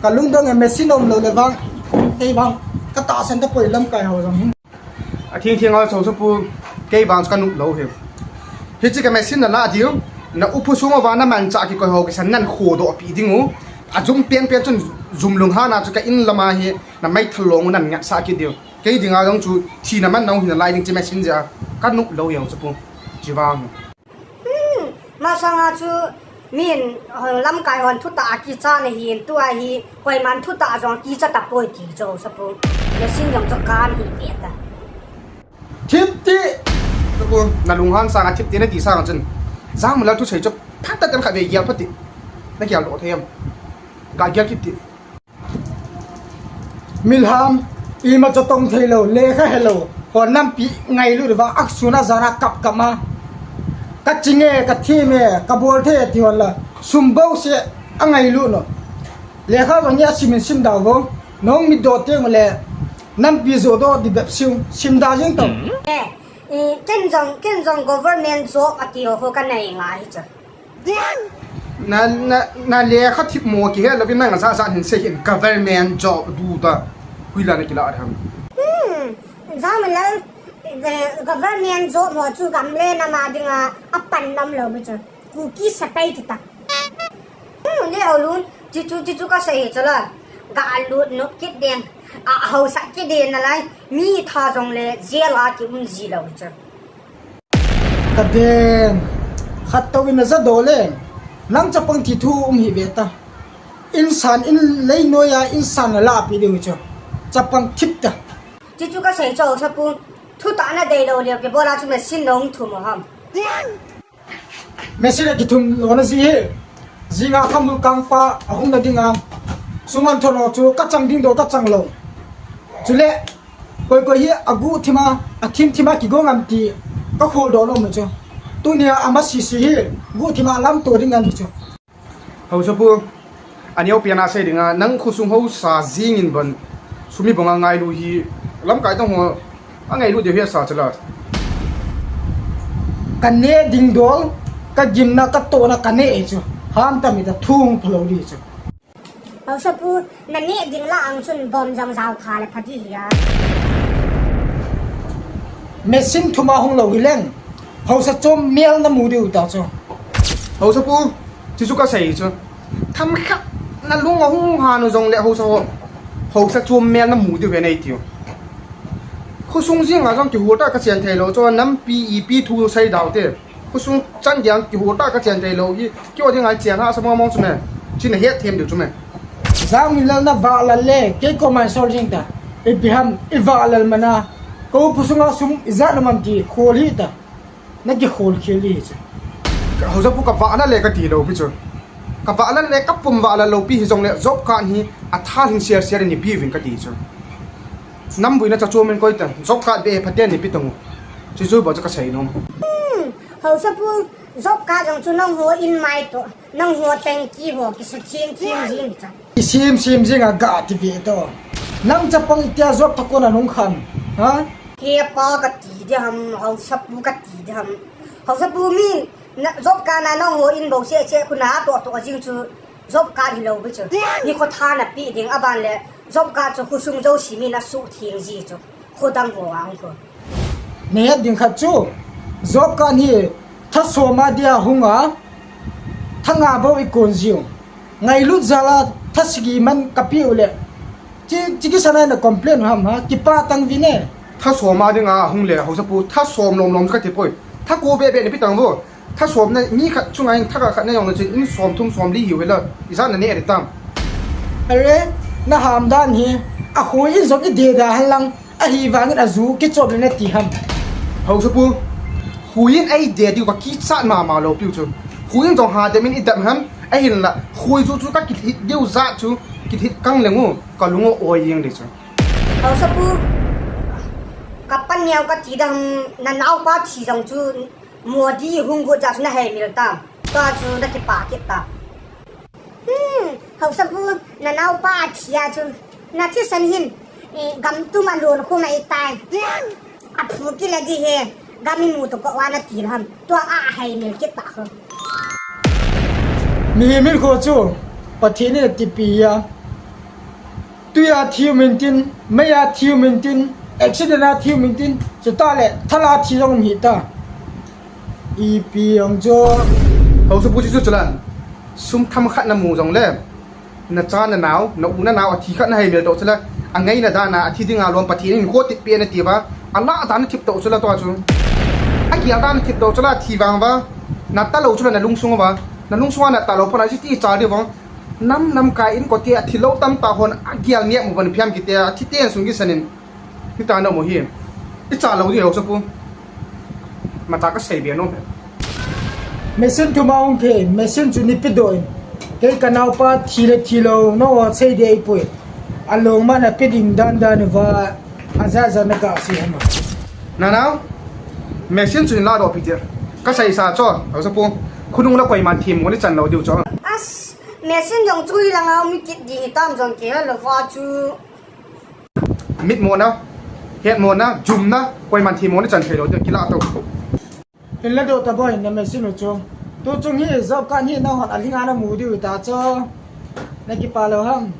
Ka lungdong e machine um lou le vang, kei vang, ka tahsan ta poi lamkai ho jong hin. A thing thing a so so pu, kei vang ka nup lou hi. Hichi ka machine na la diu, na upu sung uva na manchah kikoi ho kisan nan khodoh pi ding u. A jum pian pian chun jum lunghan a chu ka in lama hi, na meithal long u nan ngatsah kit diu. Kei dinga jong chu thina man nau hina lai ding chi machine jeh a, ka nup lou jeng chu pu. Chi vang. Hmm, masanga chu min, eh, lamkai hon thutah a kicha na hin tua hi, koiman thutah jong kicha tapoi ti chu sa pu. Machine jong chu kan hi ve ta. Thip ti. Chu pu, na lunghan sanga thip ti na ti sanga chun. Jangmilal thusei chu phat ta ten kha ve gel phat ti. Na gel doh thei em. Ka gel kit ti. Milham, ima chu tong thei lou, lekha he lou, hon nampi ngailut uva, aksuna jana kap kap ma. Ka chinge, ka thime, ka bol thei ti hon la, sum bou se a ngailut no. Lekha jong ni a simin sim dau vo, nong mit doh teng le, nampi jo doh di bep siu, sim da jeng tong. Eh, eh, ken jong, ken jong government job a ti ho ho ka nei ngai hi cha. Na, na, na lekha thip mo kihe lou vin nang sa sa hin sei hin government job du ta. Hui la na kila ham. Hmm. Jangmilal, eh, government job mo chu gam le nam a dinga a pan nam lou mi chu. Kuki sepai ti ta. Hmm, le aulun, chi chu, chi chu ka sei hi chu la. Ga lut nup kit ding. A hausa kit ding na lai. Mi tha jong le jail a ki um ji lou chu. Ka den. Khat tou in a za do le. Nang chapang thi thu um hi ve ta. Insan in lei noi a insan na la pi ding chu. Chapang thip ta. Chi chu ka sei chu sa pu. Thutah na dei lou le ke bola chu machine nong thum ham. Machine a kithum lona ji hi. Jinga khamul kangpa ahung na dinga. Suman thono chu ka chang ding do ka chang lou. Chule, koi koi hi agu thima, athim thima kigo ngam ti ka khol do lou mu chu. Tunia ama sisi hi, gu thima lam to ding ngam chu. Hausa pu, aneo pian a sei dinga, nang khosung hausa jingin ban, sumi banga ngailu hi, lamkai tong ho, a ngailu deu hi asa chala. Ka ne ding dol, ka gimna, ka tona, ka ne e chu. Ham ta mi ta thung phalo di chu. Hausa pu, na ne ding la ang chun bom jong jao tha le pha di hi a. Machine thuma hung lou hi leng. Hausa chom mel na mu diu ta chu. Hausa pu, chi chu ka sei chu. Tham khat na lung a hung ha nu jong le hausa ho. Hausa chom mel na mu diu ve nei tiu. Khosung jing a jong kihol ta ka chen thei lou chu nampi ipi thu sei dau te. Khosung chan giang kihol ta ka chen thei lou hi. Kio ding ai chen ha sa mong mong chu me. Chi na het them diu chu me. Jangmilal na vah lal le, kei ko mai sol jing ta. Ipi ham, i vah lal mana. Ko phusunga sum i jat na man ti khol hi ta. Na kikhol khel di hi chu. Hausa pu ka vah na le ka ti lou pi chu. Ka vah na le ka pum vah na lou pi hi jong le job card hi a tha hin share share ni pi vin ka ti chu. Nam bui na cha chu min koi ta job card be pha te ni pi tong. Chu chu ba chu ka sei nom. Hmm, Hausa pu job card jong chu nang ho in mai to. Nang ho teng ki ho ki su thing thing jing cha. I sim sim jing a ga ti ve to. Nang chapang itia job thakon a nung khan. Ha? He pa ka ti de ham, hausa pu ka ti de ham. Hausa pu min, na, job card na nang ho in bo se che khu na to to jing chu. Job card hi lou bu chu. Ni kho tha na pi ding a ban le. Job card chu khosung jo si mi na su thing ji chu. Kho dang ho ang kho. Ne ding khat chu. Job card hi tha soma dia hung a. Tha nga bo i kon jiu. Ngailut jal a tha sagi man ka pi u le. Chi, chi ki sana na complain ham ha, kipa tang vi ne. Tha soma dinga hung le, hausa pu, tha som lom lom ka ti poi. Tha ko be be ni pi tang vo. Tha som na, mi khat chunga in tha ka khat na jong na chin, in som thum som li hiu hi la. I sa na ne ri tam. Are, na ham dan hi, a khu in jong i de da han lang. Ahivangin a ju kichop le na ti ham. Hausa pu, huiyin ei de diu ka kichat mama lou piu chu. Huiyin jong ha de min i dam ham, ahin la, hui chu chu ka kithit diu jat chu, kithit kang leng u, ka lung u oi jeng di chu. Haosapu, kapan neo kati dam, nanaopa thi jong chu Modi hung got jeh chu naheimil tam. Tua chu nakipah kit tam. Hmm, Haosapu, nanaopa athi a chu. Nathisan hin, eh, gam tum a lon khum ahitai. Aphu kile ding ahi, gam imu to ko wa nati lou ham. Tua aheimil kit ta ho. Mihem hinkho chu, Pathen in atipi a. Tui a thiu mintin, mei a thiu mintin, accident a thiu mintin, chutah le thal a thi jong um hita. Ipi ong jo. Haosapu chu chu chulan. Sum tham khat namu jong le. Nacha nanao, na u nanao athi khat naheimil to chula. Angaina dan a athi dinga lom Pathen in kho titpi ana ti uva. Alah dan a thip to chula tua chu. Agel dan a thip to chula thi vang uva. Nata lou chula nalungsung uva. Nalungsung a nata lou pon a chu ti cha di vang. Nam lamkai in kote athi lou tamtah hon agel nge mu ban phiam kiti a, athi ten sung kisan in. Hita na mo hi. Icha lou di Haosapu. Mata kasei be nom. Machine thum a hung phe, machine chu nipi doh in. Kei kanaopa thi le thi lou, nangho sei ding ahipoi. Along ma nape ding dan dan uva, aja ja nagah sei ham a. Nanao, machine chu nala doh pi tia. Kasei sa chu, Haosapu. Khonung la koiman themmo nei chan lou diu chu. As, machine jong chu hilanga um kit ding hitam jong kihel lou va chu. Mitmo na, hetmo na, jum na, koiman themmo nei chan thei lou diu, kilah to. Hinla doh ta boi, na machine u chu. Tu chung hi job card hi nahon aling a namu diu ta chu. Nakipah lou ham.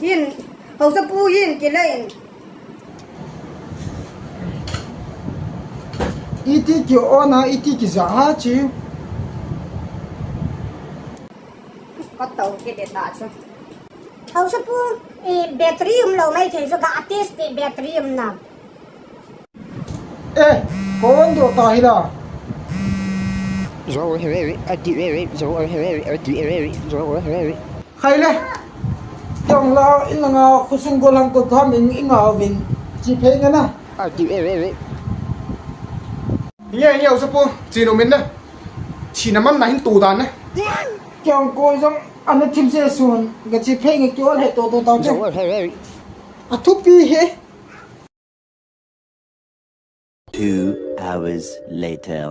Hin, Haosapu hin, kile in. Iti ki on a, iti kija a chi. Ka tou kit ding ta chu. Haosapu, eh, battery umlou maithei chu ga test te battery umna. Eh, kon doh ta hi la. Zo he ve ve, a di ve ve, zo he ve ve, a di ve ve, zo he ve ve. Khai le. Tiang la, in la nga, khosung gollhang ko tham in, in nga vin. Chi phei nga na. A di ve ve ve. Nge, nge, Haosapu, chi nu min na. Chi na man na hin tu dan na. Tiang ko jong, ana thim se sun, ga chi phei nga ki ol he to to ta. Zo he ve ve. A thupi he. Two hours later.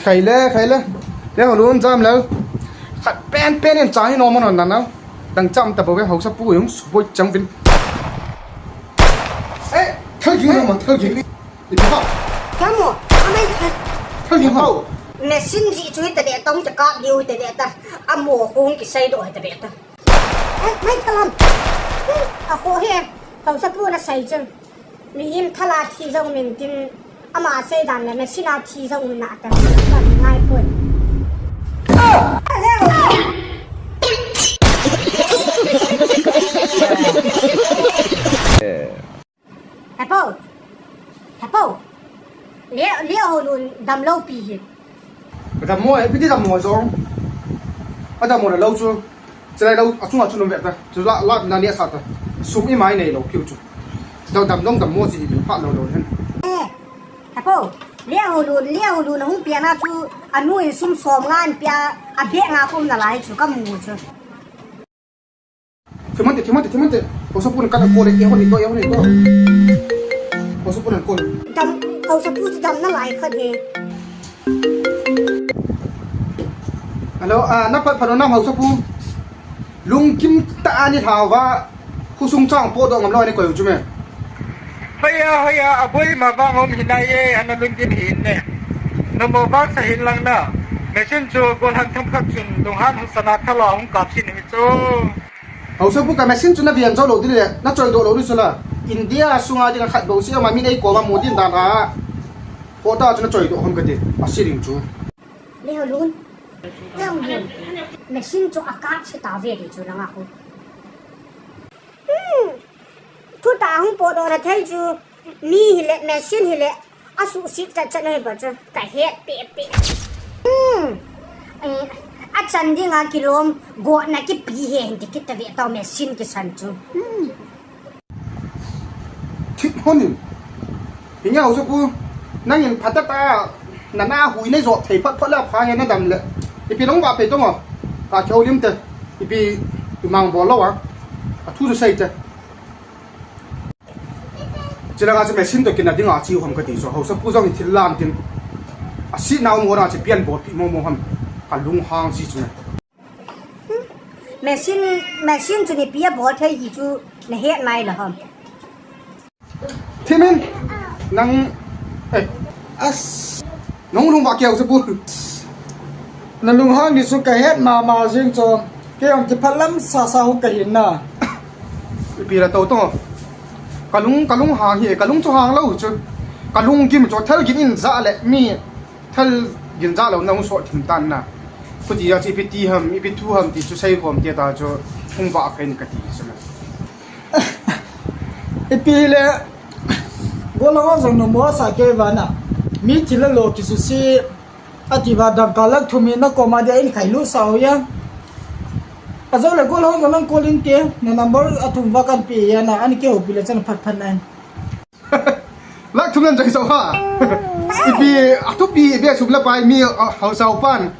Khai le, khai le. Le ho lun jam le. Khat pen pen in cha hi nom non nan na. Dang cham ta bo ve Haosapu jong suboi chang vin. Eh, thal ging ma, thal ging. Ipi ha. Kamo, amai thal. Thal ging ha. Machine ji chu hita de tong cha ka diu hita de ta. Amo hung kisei doh hita de ta. Eh, mai thalam. Hmm, a kho he. Haosapu na sei chun. Mihem thal a thi jong um intin. Ama sei dan le machine a thi jong um na ta. Kan ngai poi. Hello. Hepu. Hepu. Le, le ho lun damlou pi hi. Dammo, eh, piti dammo jong. Adammo na lou chu. Chulai lou, achunga chu lum ve ta. Chu la, la na nia sa ta. Sum imai nei lou piu chu. Dam dam dong dammo si hi pha lou lou hen. Eh. Hepu. Le ho lun, le ho lun hung pia na chu. Anu in sum som nga an pia. A beh nga kum na lai chu kamu chu. Thimante, thimante, thimante. Haosapu nan kal ko le, e ho ni to, e ho ni to. Haosapu nan ko. Dam, Haosapu chu dam na lai khat he. Hello, ah, na phat phat na Haosapu. Lungkim ta ani hauva. Khosung chang po do ngam lo ni ko chu me. Hoiya, hoiya, aboi ma vang um hinai e, ana lungkim hin ne. Na mo vang sa hin lang na. Machine chu gollhang tham khat chun, lunghan hung sana thala hung kap sin hi chu. Haosapu ka machine chu na vian jo lou ding le, na choi doh lou ding chu la. India sunga ding khat bou si ama min ei ko ma mu din dan a. Ko ta chu na choi doh hom ka ti. A si ding chu. Le ho lun. Machine chu a kap si ta ve ding chu la nga hu. Hmm. Thu ta hung po doh na thei chu. Mi hi le, machine hi le. A suhset chat chat na hi ba chu. Ka het pe pe. Hmm. Eh, a chan ding a kilom, go na kipi he, hin ti kit ta ve tau machine kisan chu. Hmm. Thip hon in. Hi nge Haosapu, nangin phatah a, nana hui nei jo thei phat phat la pha he na dam le. Ipi long ba pe tong o. Ka kyo lim te. Ipi imang bol lo a. A thu chu sei te. Chilanga chu machine toh kina dinga chi hom kati chu. Haosapu jong hi thil lam tin. Asina um hona chu pian bol pi mo mo ham. Ka lunghang ji chu. Machine, machine chu ni pia bol thei hi chu na het nai la ham. Thimin, nang, eh, as, nang lung ba kiau sa bu. Na lunghang ni su ka het mama jing cho, ke ong ki phalam sa sa hu ka hin na. Ipi la to to. Ka lung, ka lunghang hi, ka lung chu hang lo chu. Ka lunggim chu thal gin in ja le mi, thal gin ja lo na hung so thim tan na. Khuti ja chi ipi ti ham, ipi thu ham ti chu sei khom ti ta chu hung ba phen ka ti chu na. Ipi le, golhang jong no mo sa ke vana. Mi thil lo kisu si, ati va dangka lak thum hi na koma dia in khai lu sa ho ya. Ajo le golhang jong nang call in ke, na number athum va kan pe ya na, an ke ho pi le chan phat phat na. Lak thum nan jai so ha. Ipi, athupi, ipi sum la pai mi, a, hausa pan.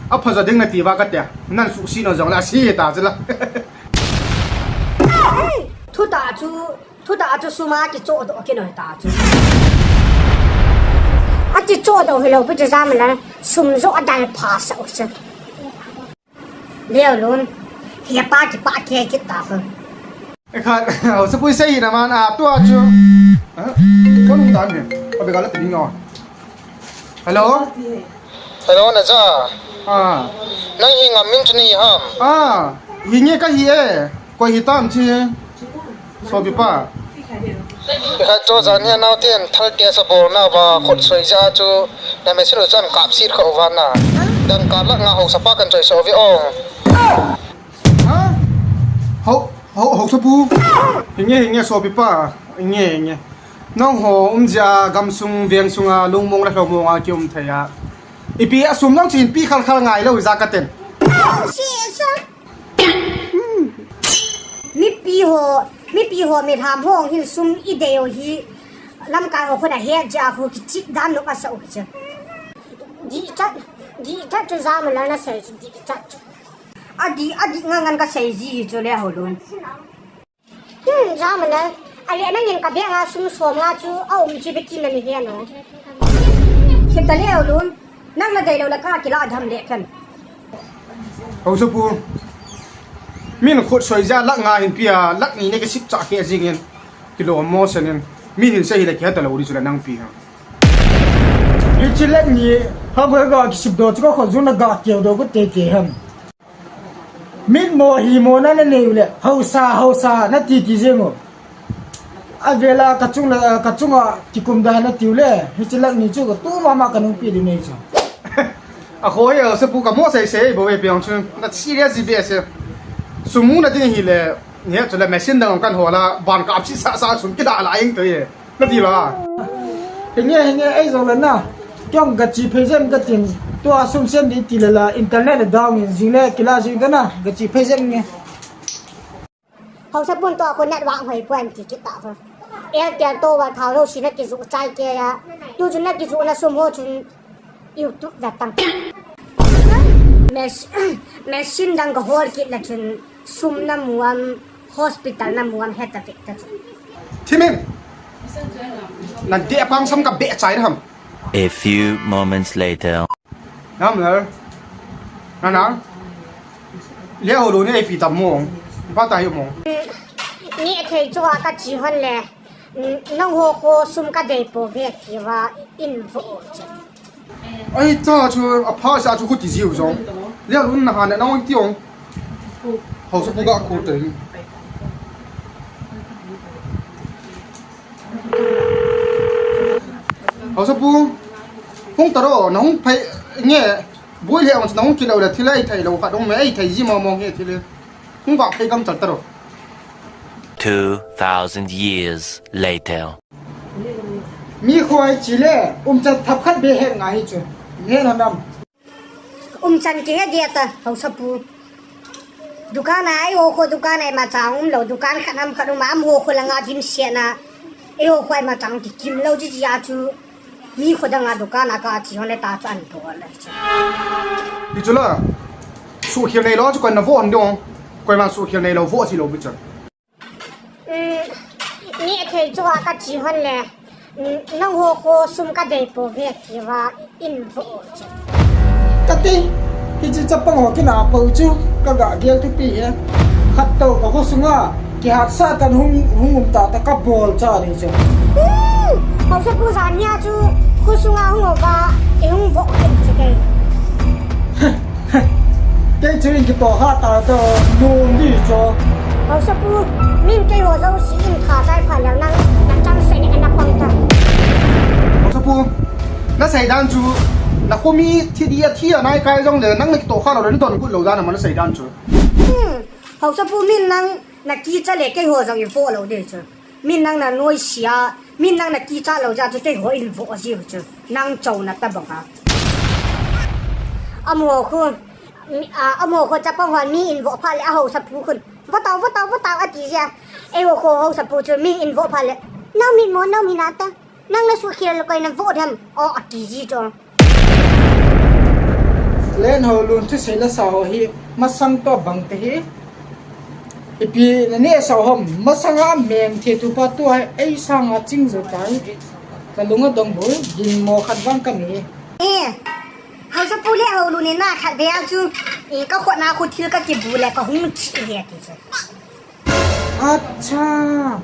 Apha ja ding na ti va ka tia. Nan su si no jong la si ta chu la. Thu ta chu, thu ta chu sum a kichoh doh kinoi ta chu. A kichoh doh hi lo pi chu jam la, sum jo a dal pha sa u chu. Leo lun, hi pa ki pa ke ki ta ko. E kha, haosapu sei na man a tua chu. Ha? Kon dan he. Ka be ga la ti no. Hello? Hello, na ja. Ah. Nang hi ngam min chu ni ham. Ah, hi nge ka hi e. Ko hi tam chi. Sopi pa. Ka cho jan hi nau tin thal te sa bol na va khut soi ja chu na me silo chan kap sit kha u van na. Dangka lak nga hausa pa kan choi so ve ong. Ha? Hau, hau, hausapu. Hi nge, hi nge sopi pa. Hi nge, hi nge. Nang ho um ja gam sung veng sunga lungmong la lhomong a ki um thei a. Ipi a sum nang chin pi khal khal ngai lo ja ka ten. Mipi ho, mipi ho mi ham ho hin sum i dei u hi lamkai ho khun a he ja khu kichih dan lou a sa u che. Di chat, di chat chu jam la na sei di chat chu. A di, a di ngan ngan ka sei ji chu le ho lun. Hmm, jam la. A le nang in ka beng a sum som nga chu a um chi be kin na ni he no. Khit ta le ho lun. Nang na dei lou la ka kila dham le kan. Hausapu. Min khut soi ja lak nga hin pia, lak ni ne ka sip cha ke jing in. Kilo mo sen in. Min hin sei hi le ki ha ta lo ri chu la nang pi ha. Hichi lak ni, ha ba ga ki sip do chu ko kho jun na ga ke do ko te te ham. Mit mo hi mo na na nei u le, hausa, hausa, na ti ti jeng u. A vela ka chung la, ka chung a ti kum da na ti u le, hichi lak ni chu ka tu mama ka nung pi di nei chu. A khoi a, se pu ka mo sei sei bo ve piang chu, na serious ji be se. Sumu na ding hi le, ni chu le machine dang kan ho la, ban ka ap si sa sa sum ki da la ing to ye. Na ti la. Hi nge, hi nge, ei jong le na. Kiong ka chi phei jem ka tin. Tua sum sem di ti le la, internet le down in jing le, kila jing ka na. Ka chi phei jem nge. Hausa pun tua ko net wang hoi puan ti kit ta ko. Airtel to wa thao lo si na ki ju chai ke ya. Tu ju na ki ju na sum ho chun YouTube da tang. Mes-, machine dang ka hol kit la chun sum na muam, hospital na muam he ta ve ta chun. Thimin. Na de pang sam ka be chai ham. A few moments later. Nam le. Na na. Le ho lo ne pi tam mo. Pa ta yo mo. Ni thei chu a ka chi hon le. Nang ho kho sum ka dei po ve ti va in vo che. Ai ta chu a pha sa chu khuti jiu jong. Le lun na ha na nang ti ong. Hausa pu ga khu te. Hausa pu. Hung ta ro, na hung phai nge. Bui le ong na hung kilo le thilai thai lo kha dong me ai thai ji mo mo nge thile. Hung ba phei gam chal ta ro. Two thousand years later. Mi khoi chi le, um chan thap khat be he ngai chu. He na nam. Um chan ki he dia ta, hausa pu. Dukan ai o kho dukan ai ma chang um lo, dukan khat nam khat um am ho kho la nga dim sia na. Ai o khoi ma chang ki kim lo ji ji a chu. Mi kho dang a dukan a ka chi hon le ta chu an to le chu. Hi chu la. Su khil nei lo chu koi na vo an dong. Koi ma su khil nei lo vo chi lo bi chu. Um, Neh thei chu a ka chi hon le. Nangho kho sum ka dei pouve tia in vo chu. Kati, hiche chapang ho kina pou chu, ka ga gel thupi e. Khat tou ka kho sunga, kihat sah tan hung, hung um tata ka bol cha ding chu. Hmm, Haosapu jan hia chu, kho sunga hung uva, i hung vo in chu kei. Kei chu in kitoh kha ta to, nom di cho. Haosapu, min keiho jouse in tha chai pha leu nang, na chang se ne na pang ta. Haosapu, na sei dan chu, na khomi thi dia thi a nai kai jong le, nang na kitoh kha lou le, na don kut lou dan a ma na sei dan chu. Hmm, Haosapu min nang na kicha le keiho jong i vo lou de chu. Min nang na noise a, min nang na kicha lou jeh chu keiho in vo jiu chu. Nang chona tabang a. Amaho khu, mi, a, amaho khu chapang hon mi in vo pha le a Haosapu khun. Vo tao, vo tao, vo tao ati jia. Eiho khu Haosapu chu mi in vo pha le. Nang min mo, nang min ata. Nang na suhkhel koi na vo dem. O ati ji chu. Len Haolun thusei la sa ho hi masang toh bang te hi. Ipi na neh sa ham, masanga meng the tu pa tua ei sanga ching jo tai. Ka lunga dong boi, ginmo khat vang ka nei. Eh, Haosapu le Haolun in na khat ve a chu, eh, ka khut na khu thil ka kibu le ka hung chi he ti chu. Acha.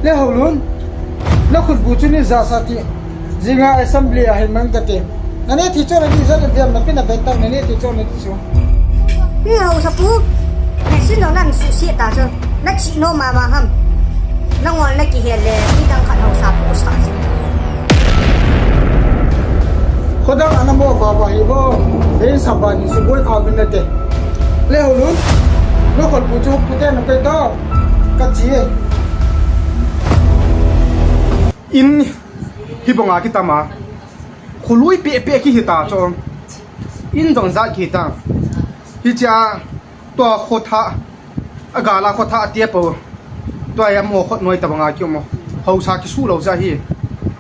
Le Haolun, na khutbu chu ni ja sa ti, jinga assembly a hin mang ka ti. Na neh thi chu na ti sa na diam na pi na ben ta na neh thi chu na ti chu. Ni Haosapu, na sin lo nan su si ta chu, na chi no ma ma ham. Na ngol na kihel le, ni dang khat Haosapu sa si. Khodang ana mo ba ba hi bo. Dei sa ba ni su boi kha bin na te. Le Haolun. Lo khol pu chu pu te na kai ta. Ka chi e. In hi bonga kitama. Khului pe pe ki hi ta cho. In dong za ki ta. Hi cha. Tua khotha, a gala khotha a tia po. Tua ya mo khot noi tabang a kiu mo. Hausa kisu lo ja hi.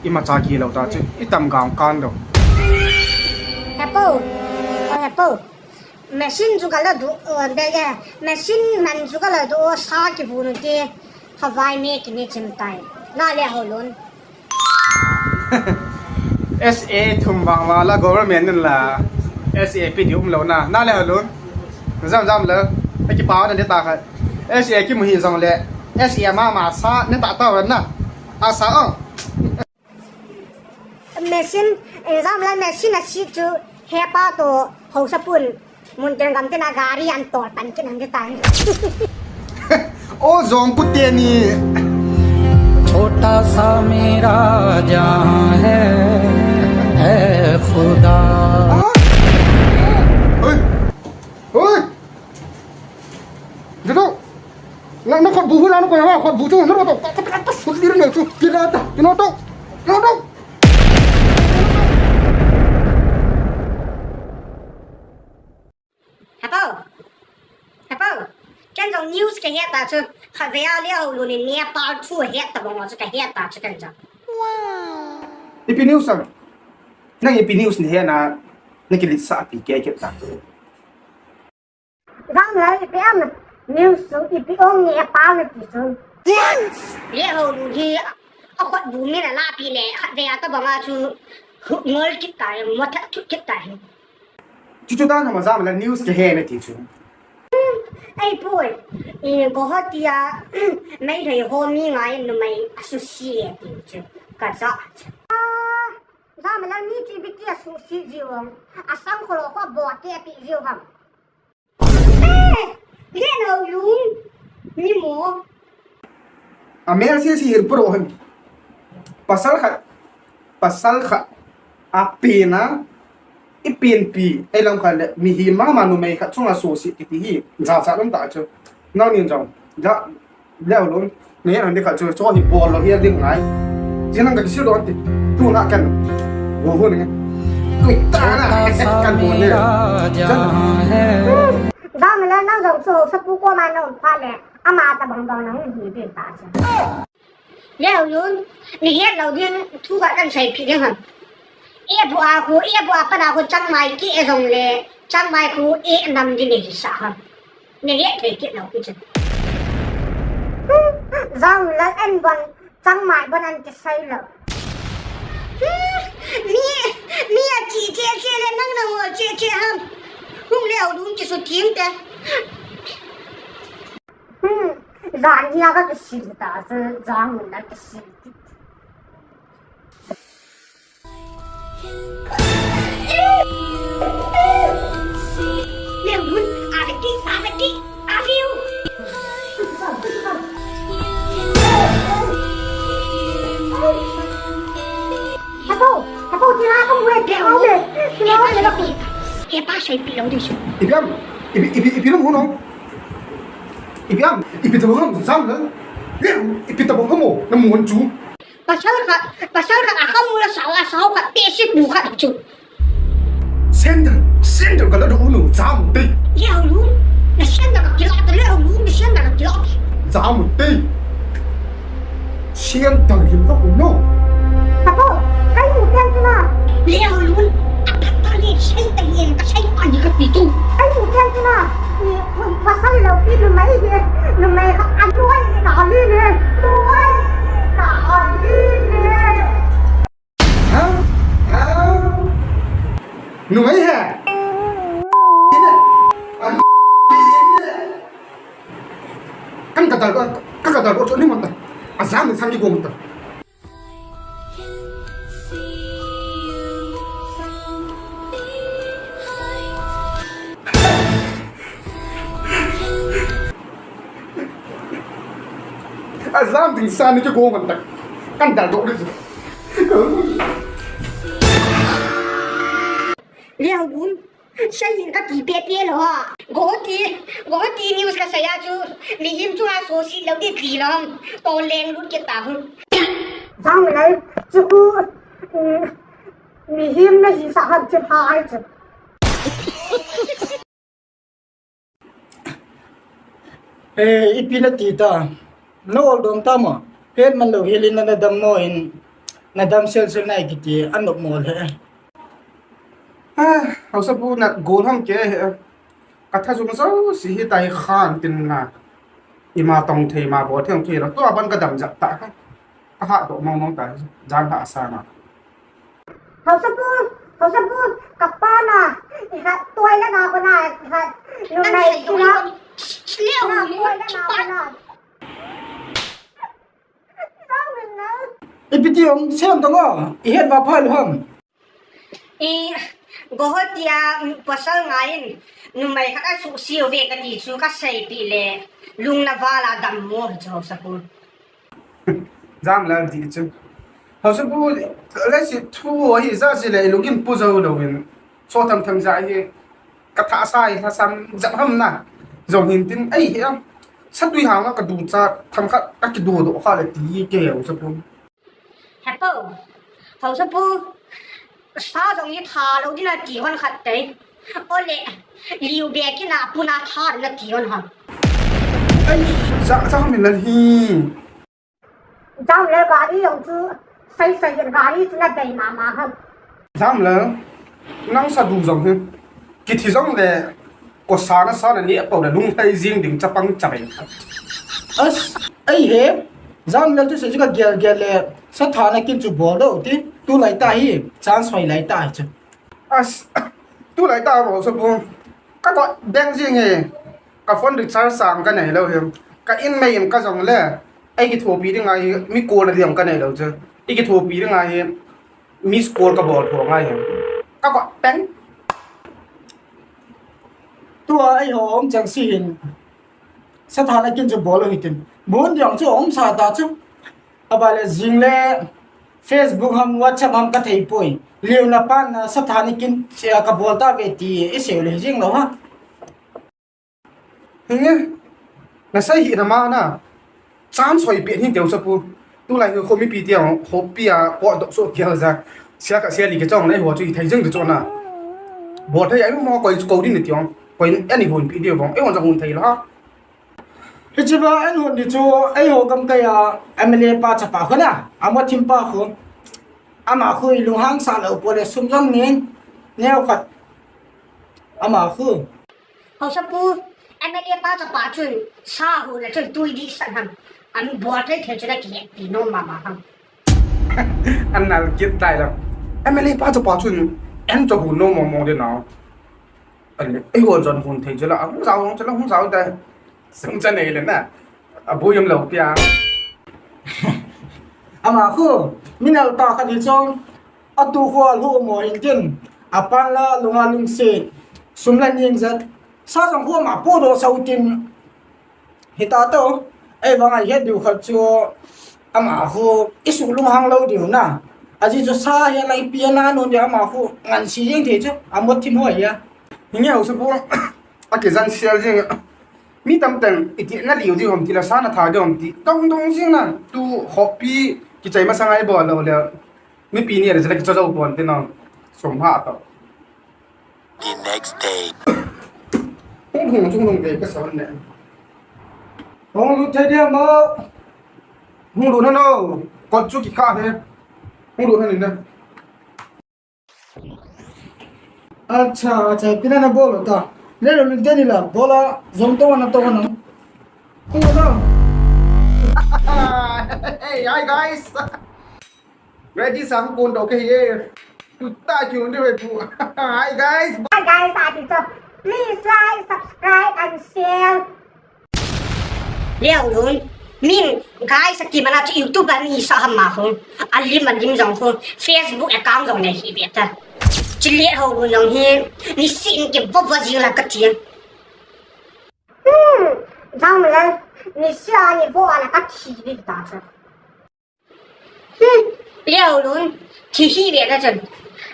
Imacha kilou ta chu. Itam gang kan lo. Hepo. O hepo. Machine ju kala du, o, de, de. Machine man ju kala du, o, sa kibunu ti. Havai me kini chim tai. Na le Haolun. S A thum bang ma la government nun la S A pi di um lo na. Na le Haolun. Jam jam le. Aki pa na de ta kha. S A ki mu hi jong le. S A ma ma sa ne ta ta wa na. A sa o. Machine, jam le machine a si chu he pa to Haosapu. Mun tin gam tin a gari an tol pan kin an tai. O jong ku te ni. छोटा सा मेरा जहां है, है खुदा। Oi. Oi. Dito. Na, na khot bu hu na, na ko ya khot bu chu na ro to. Ta ta ta sut dir na chu. Kira ta. Kino to. Kino to. Hepo. Hepo. Ken jong news ka he ta chu. Khatvei a le Haolun in Nepal thu he ta bang chu ka he ta chu ken jong. Ipi news a? Nang ipi news ni he na, na kilit sa pi ke ke ta. Jam le ipi am news chu ipi ong Nepal na ti chu. Le Haolun hi a khot bu min a la pi le khatvei a ta bang a chu ngol kit ta, mo tha thut kit ta. Chuchu ta na ma jam le news ke he na ti chu. Ei pui, i Guwahati a, Meitei ho mi ngai numei a susi e ti chu. Ka ja. Ah, jam le mi chi bi ti a susi ji ong. A sang kholo kho bo ti a pi ji ong. Eh, le no lung. Mi mo. A mel si si hir pro hen. Pasal khat, pasal khat. A pen a, i pen pi, ei lam khat le, mi hi mama numei khat chunga susi kiti hi, ja cha lom ta chu. Nang nin jong, ja, leo lom, ne han de khat chu, cho hi bol lo hi a ding ngai. Ji nang ka kisil don ti, tu na kan, go ho ne. Tui ta na, kan go ne. Jam le nang jong chu Haosapu koma na um pha le, ama tabang bang na hung hi ding ta chu. Leo lun, ni het lo ding, thu khat kan sei phi ding ham. E bu a khu, e bu a pan a khu chang mai ki e jong le, Changmai khu e nam di nei sa ha. Nei e thei kit lou pi chu. Jang la en bon, changmai bon an ti sai lou. Mi, mi a chi che che le nang nang o che che ham. Hung le au dun ki su thim te. Hmm, zan hi a ka kisil ta, zan hi a kisil. Leo Lun, a ve ki, a ve ki, a ve u. Hapo, hapo, tira ka mu e, tira ka mu e, tira ka mu e. He pa, sai pi lo de su. Ipi ham, ipi, ipi, ipi lo mu no. Ipi ham, ipi tabang ham, Jang Lal. Ipi tabang ham o, na mu chu. Pasal khat, pasal khat a khamu la sao, a sao khat, te si bu khat chu. Sandal, sandal ka la do unu, Jang te. Leo Lun, na sandal ka kila, Leo Lun, na sandal ka kila. Jang te. Sandal ka la do unu. Apo, kai mu pian chu na. Leo Lun, a phat ta le, sai ta yen, ka sai pa ni ka pi tu. Kai mu pian chu na. Ni, pasal lo pi numei hi, numei kha a nuai na li ne. Nuai na li ne. Ha? Ha? Numei he? Ine. A, ine. Kan ka dal ko, ka, ka dal ko chu ni mon ta. A jam ni sang ki gom ta. A jam ding sa ni ki gom ta. Kan dal do ni. Leo Lun, sai in ka ti pe pe lo ha. Guwahati, Guwahati news ka sai a chu, mihem chu a so si lo di ti lo. To leng lut ke ta hu. Jang lai, chu ku, mm, mihem na hi sa han che phai chu. Eh, ipi na ti ta. Na ol dong ta mo. Het man lo hilin na, na dam mo in. Na dam sel sel na kiti. Anop mo le. Ah, hausa pu na gol ham ke he. Ka tha jung so si hi tai khan tin na. Ima tong thei ma bo thei thei lo. Tua ban ka dam jat ta. Ka ha do mong mong ta. Jan ha sa na. Hausa pu, hausa pu, ka pa na, iha toilet na ko na, iha numei tu na. Leo na, toilet na ko na. Ipi ti ong sem tong o, i het va phal ham. I, Guwahati a, mm, pasal ngai in, numei khat a su siu ve ka ti chu ka sei pi le, lung na vala dam mo chu hausa pu. Jang Lal di chu. Hausa pu, le si thu hi ja si le lungin pu jo lo in. So tham tham ja hi ka tha sa hi tha sam ja ham na. Jong hin tin ai hi am. Sa tui ha ma ka du cha tham kha ka ki du do kha le ti ke hausa pu. Hapo. Hausa pu. Sa jong hi tha lo di na ti hon khat te. O le. Liu be ki na pu na tha na ti hon ha. Ai, ja, ja min la hi. Jang le gari jong chu, sai sai in gari chu na dei mama ham. Jang le, nang sa du jong hi. Kithi jong le, ko sa na sa na ni a pau le lunglhai jing ding chapang chabai. As, ai he, Jang le tu se chu ka gel gel le, sa tha na kin chu bol do ti, tu lai ta hi, chance hoi lai ta hi chu. As, tu lai ta bo sa bu. Ka ko beng jing he. Ka phone recharge sang ka nei lo hi. Ka in mai in ka jong le. Ei kithopi ding ahi, mi call ding ka nei lo chu. I kithopi ding ahi, miss call ka bol tho ngai hi. Ka ko peng. Tua ei ho om chang si hin. Sa tha na kin chu bol hi tin. Bun diang chu om sa ta chu. Aba le jing le Facebook ham WhatsApp ham ka thei poi. Liu na pan na sa tha ni kin, eh, ka bol ta ve ti i se le jing lo ha. Hinge, na sai hi na ma na. Chance hoi pe hin teu sa pu. Tu lai ho mi pi teu, ho pi a, ko dok so kia za. Sia ka sia li ke chong nei ho chu i thai jeng ke chona. Bo thai ai mo ko i ko din ni tiong. Ko in ani hun pi deu bong. E hon sa hun thai la. Hichi va an hun ni chu ei ho kam kai a M L A pa chapa khu na. Ama thim pa khu. Ama khu i lunghang sa lo po le sum jong ni. Neo khat. Ama khu. Haosapu, M L A pa chapa chun, sa hu le chun tui di san ham. An bol thei thei chun akihetpi nom mama ham. An nal kit tai la. M L A pa chapa chun, an cho hu nom mong mong de na. An le, ei ho jon hun thei chu la, hung jao hung chu la, hung jao tai. Sung cha nei le na. A bu yum lo pia. Ama khu, minal ta khat hi chong. Atu khu a lu mo in tin. A pan la lunga lungse. Sum la ning jat. Sa jong khu ama pu do sau tin. Hita to, ei vang a het diu khat chu, ama khu, i su lunghang lo diu na. Aji chu sa hi la i pi na nun diu ama khu, ngan si jing thei chu, a mot thim hoi ya. Hinge Haosapu, a kijan sial jing. Mi tam teng, i ti na liu diu hom ti la sa na tha diu hom ti. Dong dong jing na, tu khopi, kichai masang a i bol lo le. Mipi ni a le jala kicha jo pon te na. Som ha to. The next day. Hung hung chung hung ve ka sa ne. Hung lut thei dia mo. Hung lut na no. Kot chu kikha he. Hung lut na ni na. Acha, acha, pina na bol ta. Le lo lut ni la. Bola, jom to na to na. Hung na. Hey, hi guys. Ready sang kun do ke ye. Tu ta chu ni ve pu. Hi guys. Hi guys, ati to. Please like, subscribe and share. Leo lun. Min guys, aki mana chu YouTube an ni sa ham ma hung. Alim alim jong hung. Facebook account jong nei hi be ta. Chile ho lun jong hi. Ni sin ke bo bo jing la ka ti. Hmm. Jang le. Ni sia ni bo ala ka ti be ta cha. Hmm, Leo lun, thi hi ve na chun.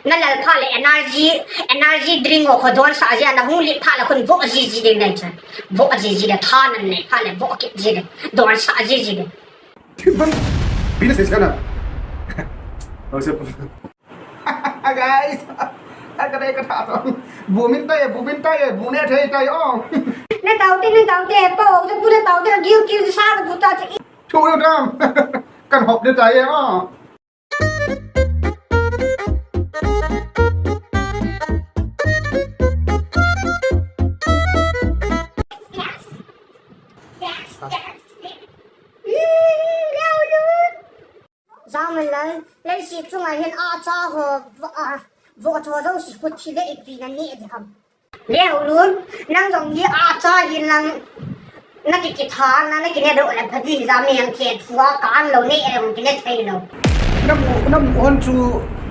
Na lal pha le energy, energy drink o kho don sa jia na hung lit pha le khun vo ji ji ding nai chun. Vo ji ji le tha nan nei pha le vo kit ji le don sa ji ji le. Thim bang, business kana. Haosapu. Guys, a ka dei ka tha to. Bu min tai, bu min tai, bu ne thei tai o. Na tau te, na tau te, po, Haosapu na tau te, gil gil sa ka bu ta che. Thu yo dam. Kan hop de tai e ma. Jang min lai, leiset chunga hin a cha ho, a, vo cho jo si khu thi le ipi na ne de ham. Leo lun, nang jong hi a cha hin lang, na ki ki tha, na, na ki ne do le pha di ja mi ang ke thua kan lo ne e ang ki ne thei lo. Nam, nam hon chu,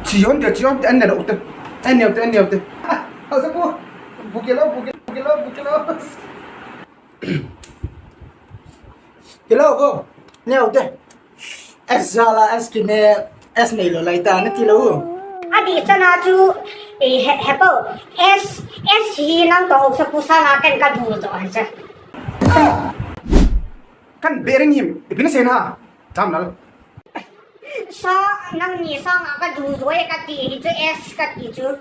chi hon te, chi hon te, an ne do te, an ne te, an ne te. Haosapu, bu ke lo, bu ke, bu ke lo, bu ke lo. Hello, ko. Neo te. S jala, S kine, S nei lo lai ta, na ti lo. Adi chana chu, eh, he, he po. S, S hi nang to Haosapu sanga kan ka du to an cha. Kan bering him, ipi na sei na. Tam nal. Sa, nangni sanga ka du joi ka ti hi chu, S ka ti chu.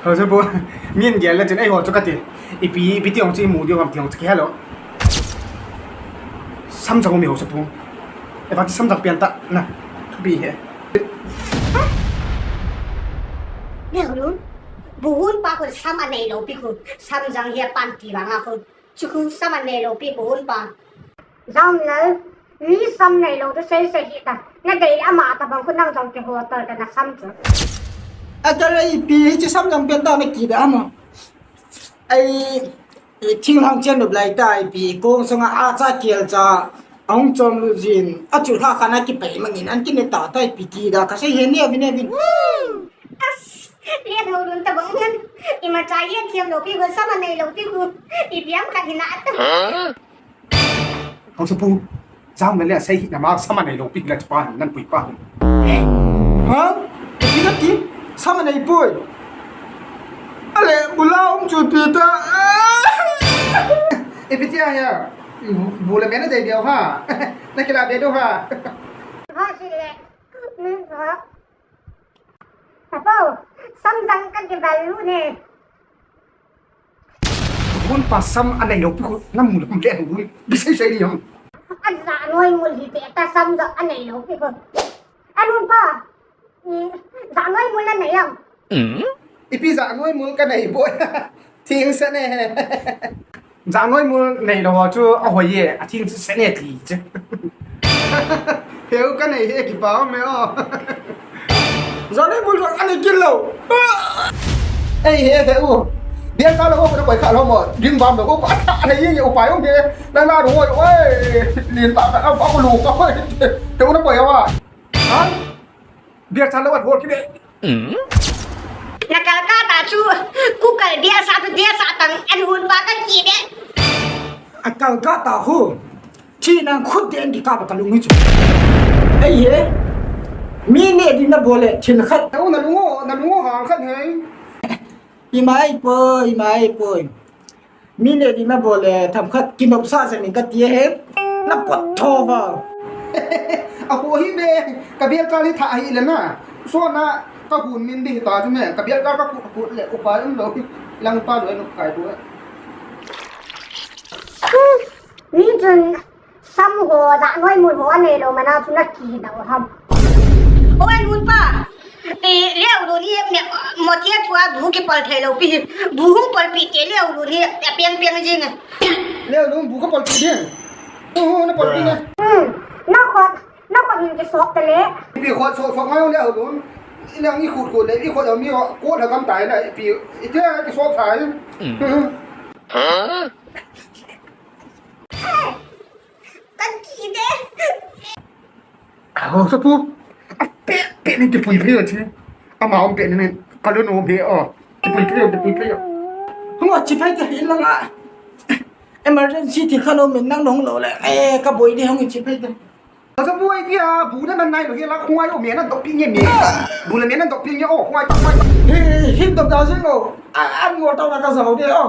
Haosapu, min gel le chun ei ho chu ka ti. Ipi, ipi ti hong chi mu di hong ti hong chi ki hello. Samjang mi Haosapu. E va ti samjang pian ta na. Thupi he. Neo lun. Bu hun pa khu sam a nei lo pi khu. Samjang hi a pan ti vang a khu. Chu khu sam a nei lo pi bu hun pa. Jang le, mi sam nei lo tu sei sei hi ta. Na dei le ama ta bang khu nang jong ke ho ta ka na sam chu. A ta le ipi hi chi samjang pian ta na ki da ama. Ai, i thing hang chen nup lai ta ipi kong sanga a cha kial cha. Ahung chom lu jin. A chu kha kha na ki pai mangin an ki ne ta ta ipi ki da ka sei he ne vi ne vi. As, le ho lun ta bang ngan. I ma cha ye thiam lo pi khu sam a nei lo pi khu. I biam ka hi na ta. Haosapu, jang mele sei hi na ma sama nei lo pi la pa nan pui pa. Ha? Pi na ti, sama nei pui. Ale, bula um chu pi ta. E pi tia ya. Bula mena dei dia ha. Na kila be do ha. Ha si le. Min ha. Apo, samjang ka kibal lu ne. Hun pa sam a nei lo pi khu, na mu le le hun. Bi sei sei ni hom. A ja noi mul hi te ta samjang a nei lo pi khu. A hun pa. I, ja noi mul na nei hom. Ipi jangnoi mul kanei boi. Thingse ne. Jangnoi mul neilou chu ahoi e, athingse ne ti che. Heu kanei he kipa me o. Jangnoi mul jong anei kit lou. Ei he he u. Bial cha lou ko na koi kha lou mo. Ding bam lou ko pa tha nei ye upai um he. Na na ru oi. Lin ta ta pa ko lu ko. Heu na koi wa. Ha? Bial cha lou at hol kit de. Na kal kah ta chu, ku kal bial sa chu bial sa tang an hun pa ka ki de. A kal kah ta hu. Thi nang khut de an ki kah ba ka lung hi chu. Ei he. Mi ne ding na bol le thil khat. Na u na lung o, na lung o hang khat he. I mai poi, i mai poi. Mi ne ding na bol le themkhat kinopsa jeng in kati ahi. Na pot tho va. A khu hi be, ka bial kal hi tha hi le na. So na ka hun min di ta chu me, ka bial kal ka khu khu le upa um lo. Lang pa lo no kai bu. Mi chun Sam ho, jangnoi mul ho anei lou mana chu na kidou ham. O, an hun pa. E, Leo Lun hi, ne, mo tia thua bu kipal thei lou pi. Bu hung pal pi te Leo Lun hi, a piang piang jing e. Leo Lun bu ka pal pi ding. O, na pal pi ne. Hmm. Na khot, na khot hin kisok te le. Pi khot sok sok ngai Leo Lun. I nang i khut khut le, i khot mi o, ko la kam tai na, pi, i te kisok sai. Hmm. Kan ki de. Ho sa pu. A pe, pe ni ti pui pui chi. Ama om pe ni ka lo no be o. Ti pui pui, ti pui pui. Hung chi pai te hin la nga. Emergency ti kha lo min nang nong lo le. E, ka boi de hung chi pai te. Ho sa pu ai ti a, bu na man nai lo hi la khung ai o me na dok pi nge me. Bu le me na dok pi nge o, khung ai ta khung ai. He, hin dok da jing o. A, an mo ta na ka zau de o.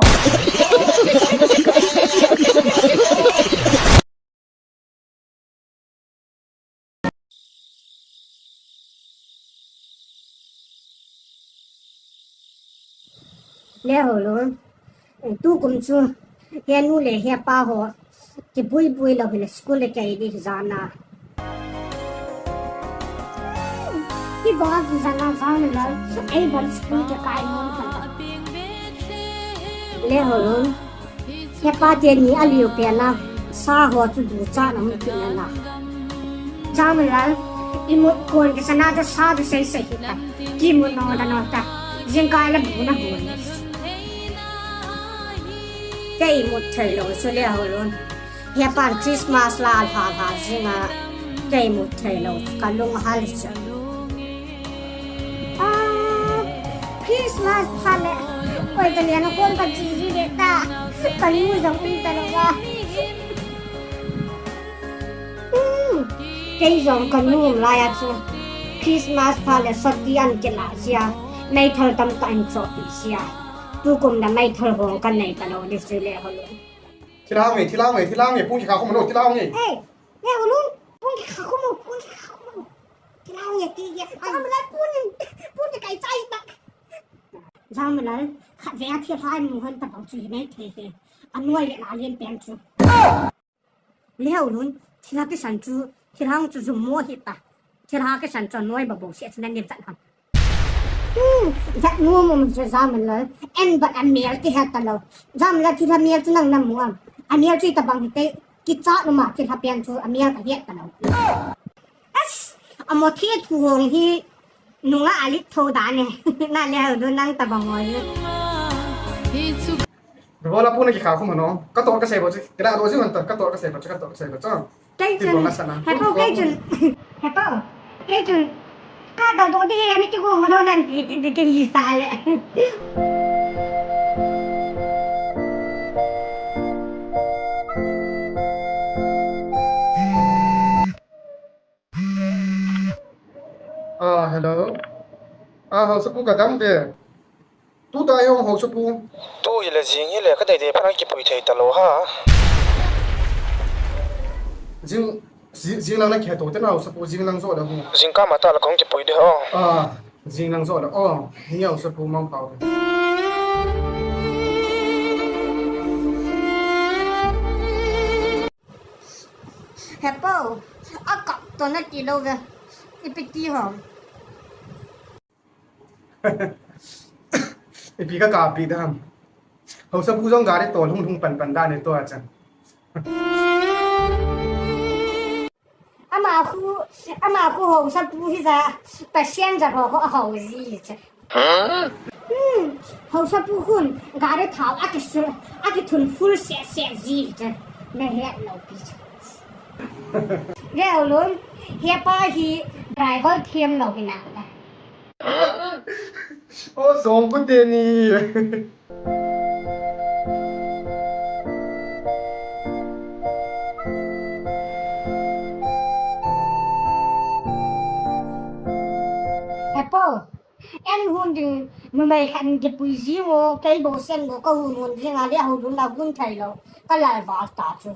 Leo Lun, tukum chu, he nu le he pa ho, kipui pui lou hile school le kai di jana. Ki ba ki jana jana la, ei ban school ke kai mun ta. Leo Lun, Hepa teni aliu pena, sa ho chu ducha na mun kina na. Jamlal, imut kon kisana chu sa chu sei sei hita. Kimut no da no ta. Jingkah la bu na bu. Kei imut thei lou chu Leo Lun. Hepan Christmas la hal hal jinga. Kei imut thei lou chu ka lung hal chu. Ah, Christmas phat le, koi ka lian a kon ka chi ji le ta, ka nu jong um ta lou a. Hmm, kei jong ka nu um lai a chu, Christmas phat le sot di an kila sia, meithal tamtah in chohpi sia. Tukum na meithal hong ka nei ta lou di sui le ho lo. Thilha nge, thilha nge, thilha nge, pung ki kha khum lo, thilha nge. Ei, Leo Lun, pung ki kha khum lo, pung ki kha khum lo. Thilha nge ti ya. Jamlal pun, pun te kai chai tak. Jamlal, khat ve a thilha mu han ta bang chu hi nei thei he. A nuai le la lien pen chu. Leo Lun, thilha kisan chu, thilha chu zum mo hi ta. Thilha kisan chu nuai ba bo se chu nan ni vat ham. Hmm, vat mu mu chu Jamlal. En bat a mial ki ha ta lo. Jamlal thilha mial chu nang na mu am. A mial chu ta bang hi te. Kicha nu ma thilha pian chu a mial ka hiat ta lo. As, amo thi thu hong hi nunga alit tho da ne. Na Leo Lun nang ta bang hoi. Bola puna ki kha khum no. Ka tor ka sei bo chi. Kira do ji man ta ka tor ka sei bo chi, ka tor ka sei bo chi. Kei chun. Hepa kei chun. Hepa. Kei chun. Ka ta do di ni ki ko mo nan di di di sa le. Ah, hello. Ah, ho sa pu ka dam de. Tu ta hong ho sa pu. Tu hi le jing hi le ka dei dei pha kipui thei ta lo ha. Jing, jing, jing lang na ki to te na ho sa pu jing lang jo le ho. Jing ka ma ta la kong kipui de ho. Ah, jing lang jo le. Oh, hi ho sa pu mang pau. Hepa, a kap to na ti lo ve. Ipi ti ho. Ipi ka kapi dam. Haosapu jong gari tol hung hung pan pan dan ito a chan. Ama khu, ama khu haosapu hi ja, passenger ho ho ho ji cha. Hmm, haosapu khun gari thao a kisu, a kithun full set set ji cha. Na het lo pi cha. Leo lun, hepa hi driver thiam lo hi na ta. O, song ku te ni. Hepo, en hun ding, numei khat in kipui jing o, kei bou sen bou ka hun hun jing a, le hou dun la hun thei lo, ka lal val ta chu.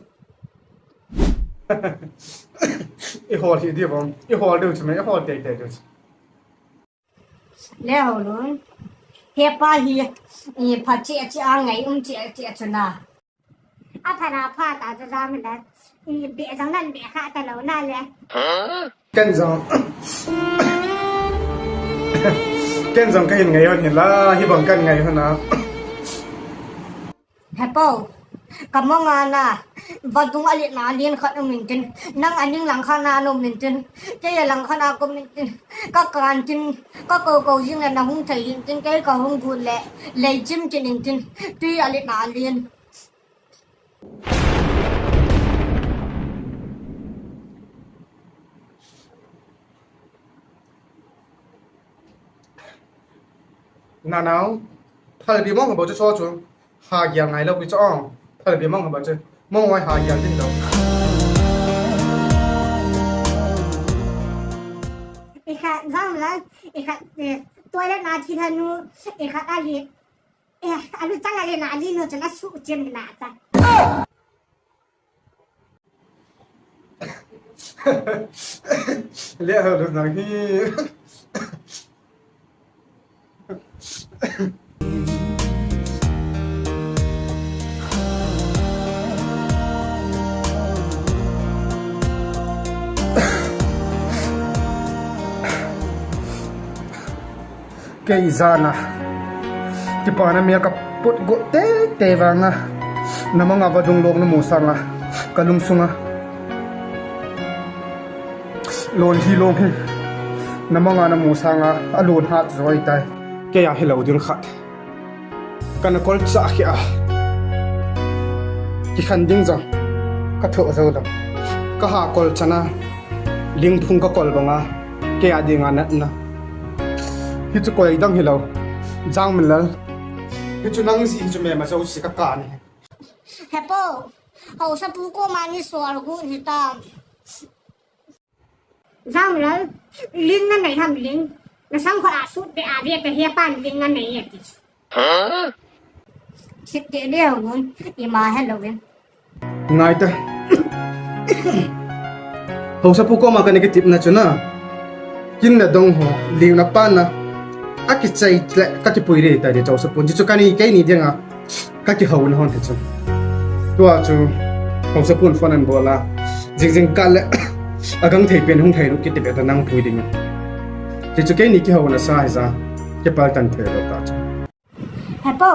I hol hi di bom, i hol deu chu me, i hol tei tei deu chu. Le hou lun. Hepa hi, i pha che che a ngai um che che chu na. A pha na pha ta cha jam le. I be jang nan be kha ta lo na le. Ken jong. Ken jong ka hin ngai hon hi la, hi bang kan ngai hon a. Hepo, ka mong a na, vadung a len a len khat um intin, nang a ning lang khat na um intin, kei a lang khat na um intin, ka kan tin, ka ko ko jing le na hung thei hin tin, kei ka hung gut le, lei chim kin intin, tui a len a len. Nanao, thal bi mong habo chu cho chu. Ha gial ngai lo pi cho. Thal bi mong habo chu. Mong wai ha gial din lo. I kha jang la, i kha, eh, toilet na thi thanu, i kha ali. Eh, alu chang ali na, ali no chana su chen na ta. Le ha lu nang hi. Kei jana kipana mel ka put got tei tei vanga, na manga vadung lok na mu sanga ka lungsunga lon hi lon hi, na manga na mu sanga a lon hat joi tai. Kei a hi lo dil khat. Kana kol cha khi a. Kikhan ding jong ka tho jo dam. Ka ha kol chana. Lingphung ka kol banga. Kei a dinga natna. Hi chu koi dang hi lo. Jangminlal. Hi chu nang ji hi chu me ma jo si ka ka ni. Hepo. Haosapu koma ni sol gu ni ta. Jangminlal, ling na nei ham ling. Na sang kho a sut be a ve te hepan ling na nei e ti. Sit te le hon, ima hello in. Ngai ta. Haosapu koma ka ni kitip na chu na. Kin na dong ho, ling na pa na. A kichai le, ka kipui re ta di haosapu. Ji chu ka ni, kei ni dinga. Ka kihouna hon hi chu. Tua chu, haosapun phone an bol a. Jing jing kah le, a gang thei pen hung thei lou kiti be ta nang pui ding. Ti chu kei ni kihouna sa hi ja, kipal tan thei lou ta chu. Hepo,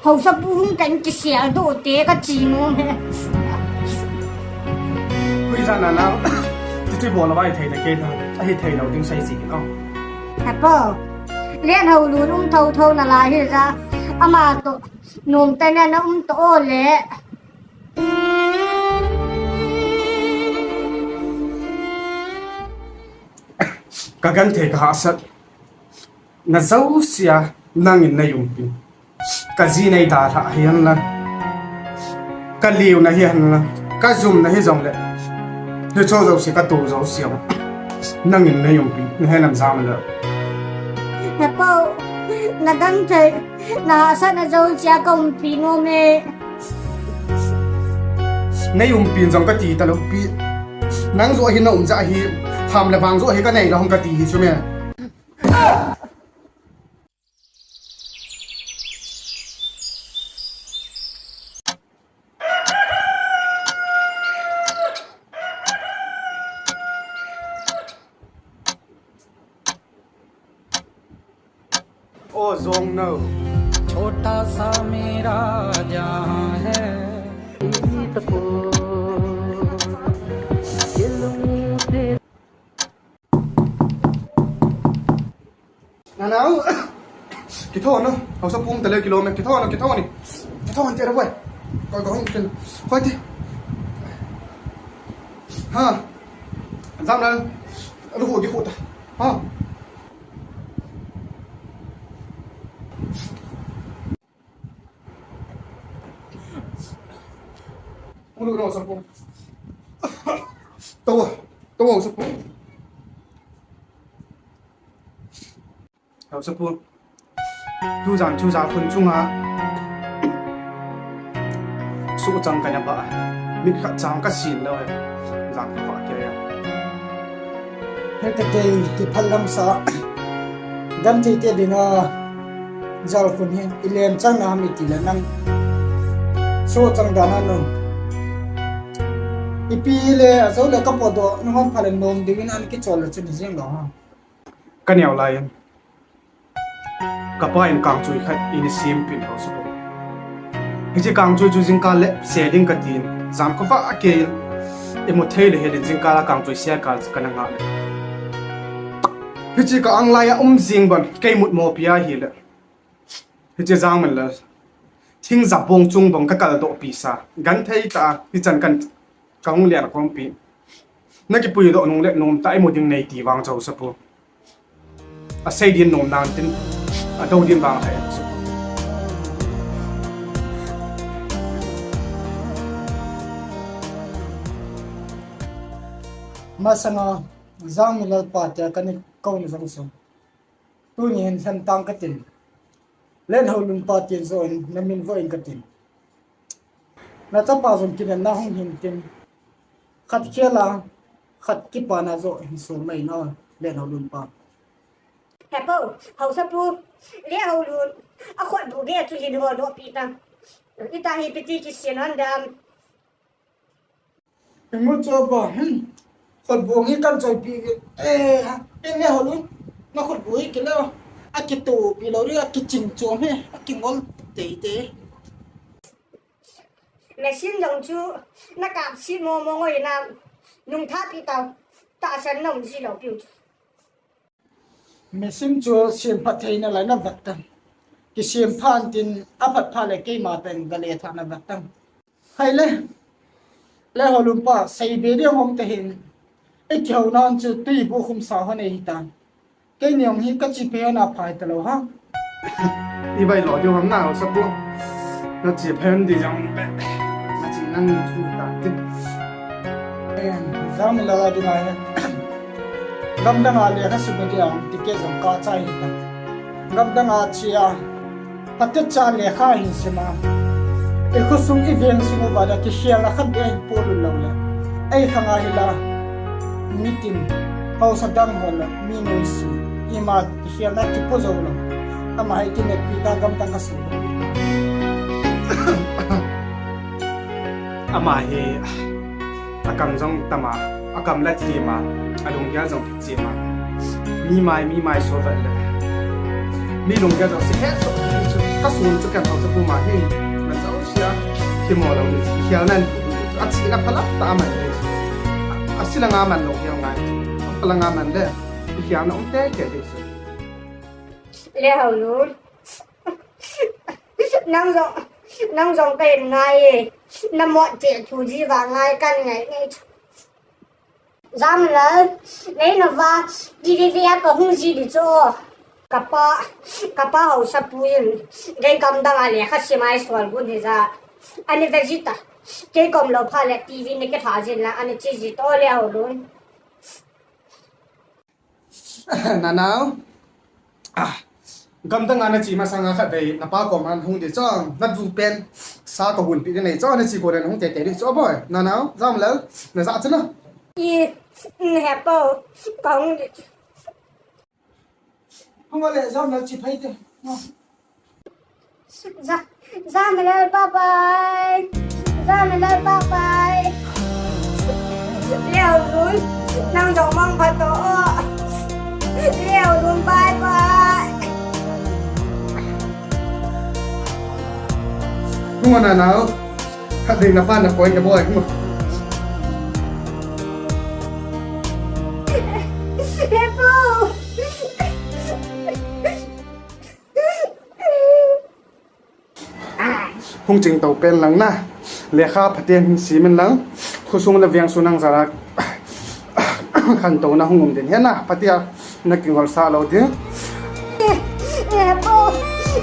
haosapu hung kan kisel do te ka chi mo he. Pui ja na na, ti chu bol a vai thei ta kei ta, a hi thei lou ding sai si ki no. Hepo, len hou lun um tho tho na la hi ja, ama to, Nom tah in na um to o le. Ka genthei ka hahsat. Na jousea nangin nei umpi. Ka ji nei dalha hihen lang. Ka liuna hihen lang. Ka jumna hijongle. Hicho jouse ka to jouse. Nangin nei umpi. Na he lam jam le. Hepo. Na genthei. Na hahsatna jousea ka umpi nom e. Nei umpi jong ka ti talou pi. Nang joh hi na um jeh hi, ham le vang joh hi ka nei lou ham ka ti hi chu me. O jong no. छोटा सा मेरा जहां है। Nanao. Kithon no. Hausa pung tale kilometer. Kithon no, kithon ni. Kithon te ra boy. Ko ko hung kin. Hoi te. Ha. Jam na. Alu ho di ho ta. Ha. Ulu no sapu. Tawa. Tawa sapu. Hausapu. Tujan chu ja khun chunga. Suchang kana ba. Mit khat chang ka sin lo. Jan ka ba ke ya. Heta kei ti phalam sa. Gam ti te dinga. Jal khun hi. Ilen chang na mi ti le nang. Suchang dana no. Ipi le ajo le ka podo. Nang phalam nom dingin an ki chol le chun jing lo ha. Ka neo lai in. Ka pa in kangchui khat in i sim pin ho su. Hiche kangchui chu jingkah le se ding ka tin. Jam ka va ke in. I mu thei le hel in jingkah la kangchui se kal ka na nga le. Hiche ka ang lai a um jing ban kei mut mo pia hi le. Hiche jang man la. Thing ja bong chung bong ka kal do pi sa. Gan thei ta hi chan kan Ka hung lian khompi. Na kipui doh nung le nom ta i mu ding nei ti vang chau sapu. A sei din nom nan tin. A do din vang hai. Masanga Jangminlal pa te ka ni ko ni jong sung. Tuni hin lhentang ka tin. Lenhoulun pa tin jo in na min vo in ka tin. Na chapa jong kinepna hung hin tin. Khat khel a, khat kipana jo hin so mai na, Lenhoulun pa. Hepu, Haosapu, Lenhoulun, a khut bu ge chu hin hol doh pi ta. Ita hi piti kisin hon dam. Imu cho ba, hmm. Khut bu ngi kan choi pi. Eh, ha, eh, Lenhoulun. Na khut bu hi kilo. A kitu pi lo ri, a kiching chom he, a kingol tei tei. Machine jong chu na kap si mo mo ngoi na nung tha pi tau. Ta san nom ji lo piu chu. Machine chu siam phat theina lai na vat tang. Kisiam phat tin a phat phat le keima pen ga le tha na vat tang. Hai le. Lenhoulun pa, sei be ding hom te hin. E kihou nan chu tui bu khum sa ho nei hi tan. Kei ni hong hi ka chi phe na phai ta lo ha. I bai lo ding ham na Haosapu. Na chi phe di jong pe. Na chi nan thu ta tin. Eh, Jangminlal a ding a he. Gamdang a lekha sim ding a ti ke jong ka chai hi ta. Gamdang a chi a. Phatecha lekha hin sim a. I khosung i veng sung uva da kikhelna khat beh hin pol u lo le. Ei khang a hi la. Mitin. Haosa dang ho la. Mi nuisi. Ima kikhelna kipo jo lo. Ama hi kineppi ta gamdang a sung. Ama hi a kam jong tam a, a kam la thim a, a lunggel jong thim a. Mi mai, mi mai so vet le. Mi lunggel jong se het so, ka sun chu kan Haosapu ma hi. Na jong sia, thim mo lo ni, hial nan. A chi la phalap ta man le. A si la nga man lo hial ngai. A phala nga man le. Hial na um te ke de. Lenhoulun. Nang jong, nang jong ka en ngai e. Na mot che thu ji va ngai kan ngai ngai. Jangminlal, nei na va, di di di a ka hung ji di chu. Ka pa, ka pa Haosapu in, kei gamdang a lekha sim a i sol gun hi ja. Ani ve ji ta. Kei kom lo pha le T V ni ke tha jin la, ani chi ji to Lenhoulun. Nanao. Ah, gamdang a na chi masang a khat vei, na pa kom an hung di chong, na du pen, sa ka hun pi di nei chong, na chi ko den hung te te di chong boy. Nanao, Jangminlal, na ja chu na. I, mm, hepu, ka hung di. Hung le Jangminlal chi phai te. Ja, Jangminlal bye bye. Jangminlal bye bye. Lenhoulun, nang jong mang phat to. Lenhoulun bye bye. Hung o na nao. Khat ding na pa na koi na boi. Hung o. Hung ching to pen lang na. Lekha phaten hin simin lang. Khosung le veng su nang jara. Khantouna hung um ding ahi na, phatea na kingol sah lou ding. Eh, eh, po,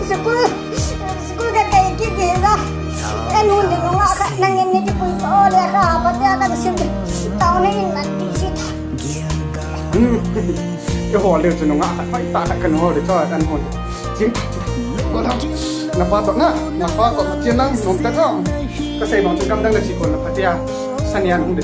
school, school ka kai kit ding a. Ka nu ni nunga khat nangin ni kipui po le ka phatea ka sim. Tao na in na ti si. Hmm. Eiho le chu nunga khat pai ta khat ka nu ho le chu kan hon. Chim. Ko la. Na pa to na, na pa to ti nang nom ta jong. Ka sei bang chu kam dang na chi ko na phatea. Sania hung de.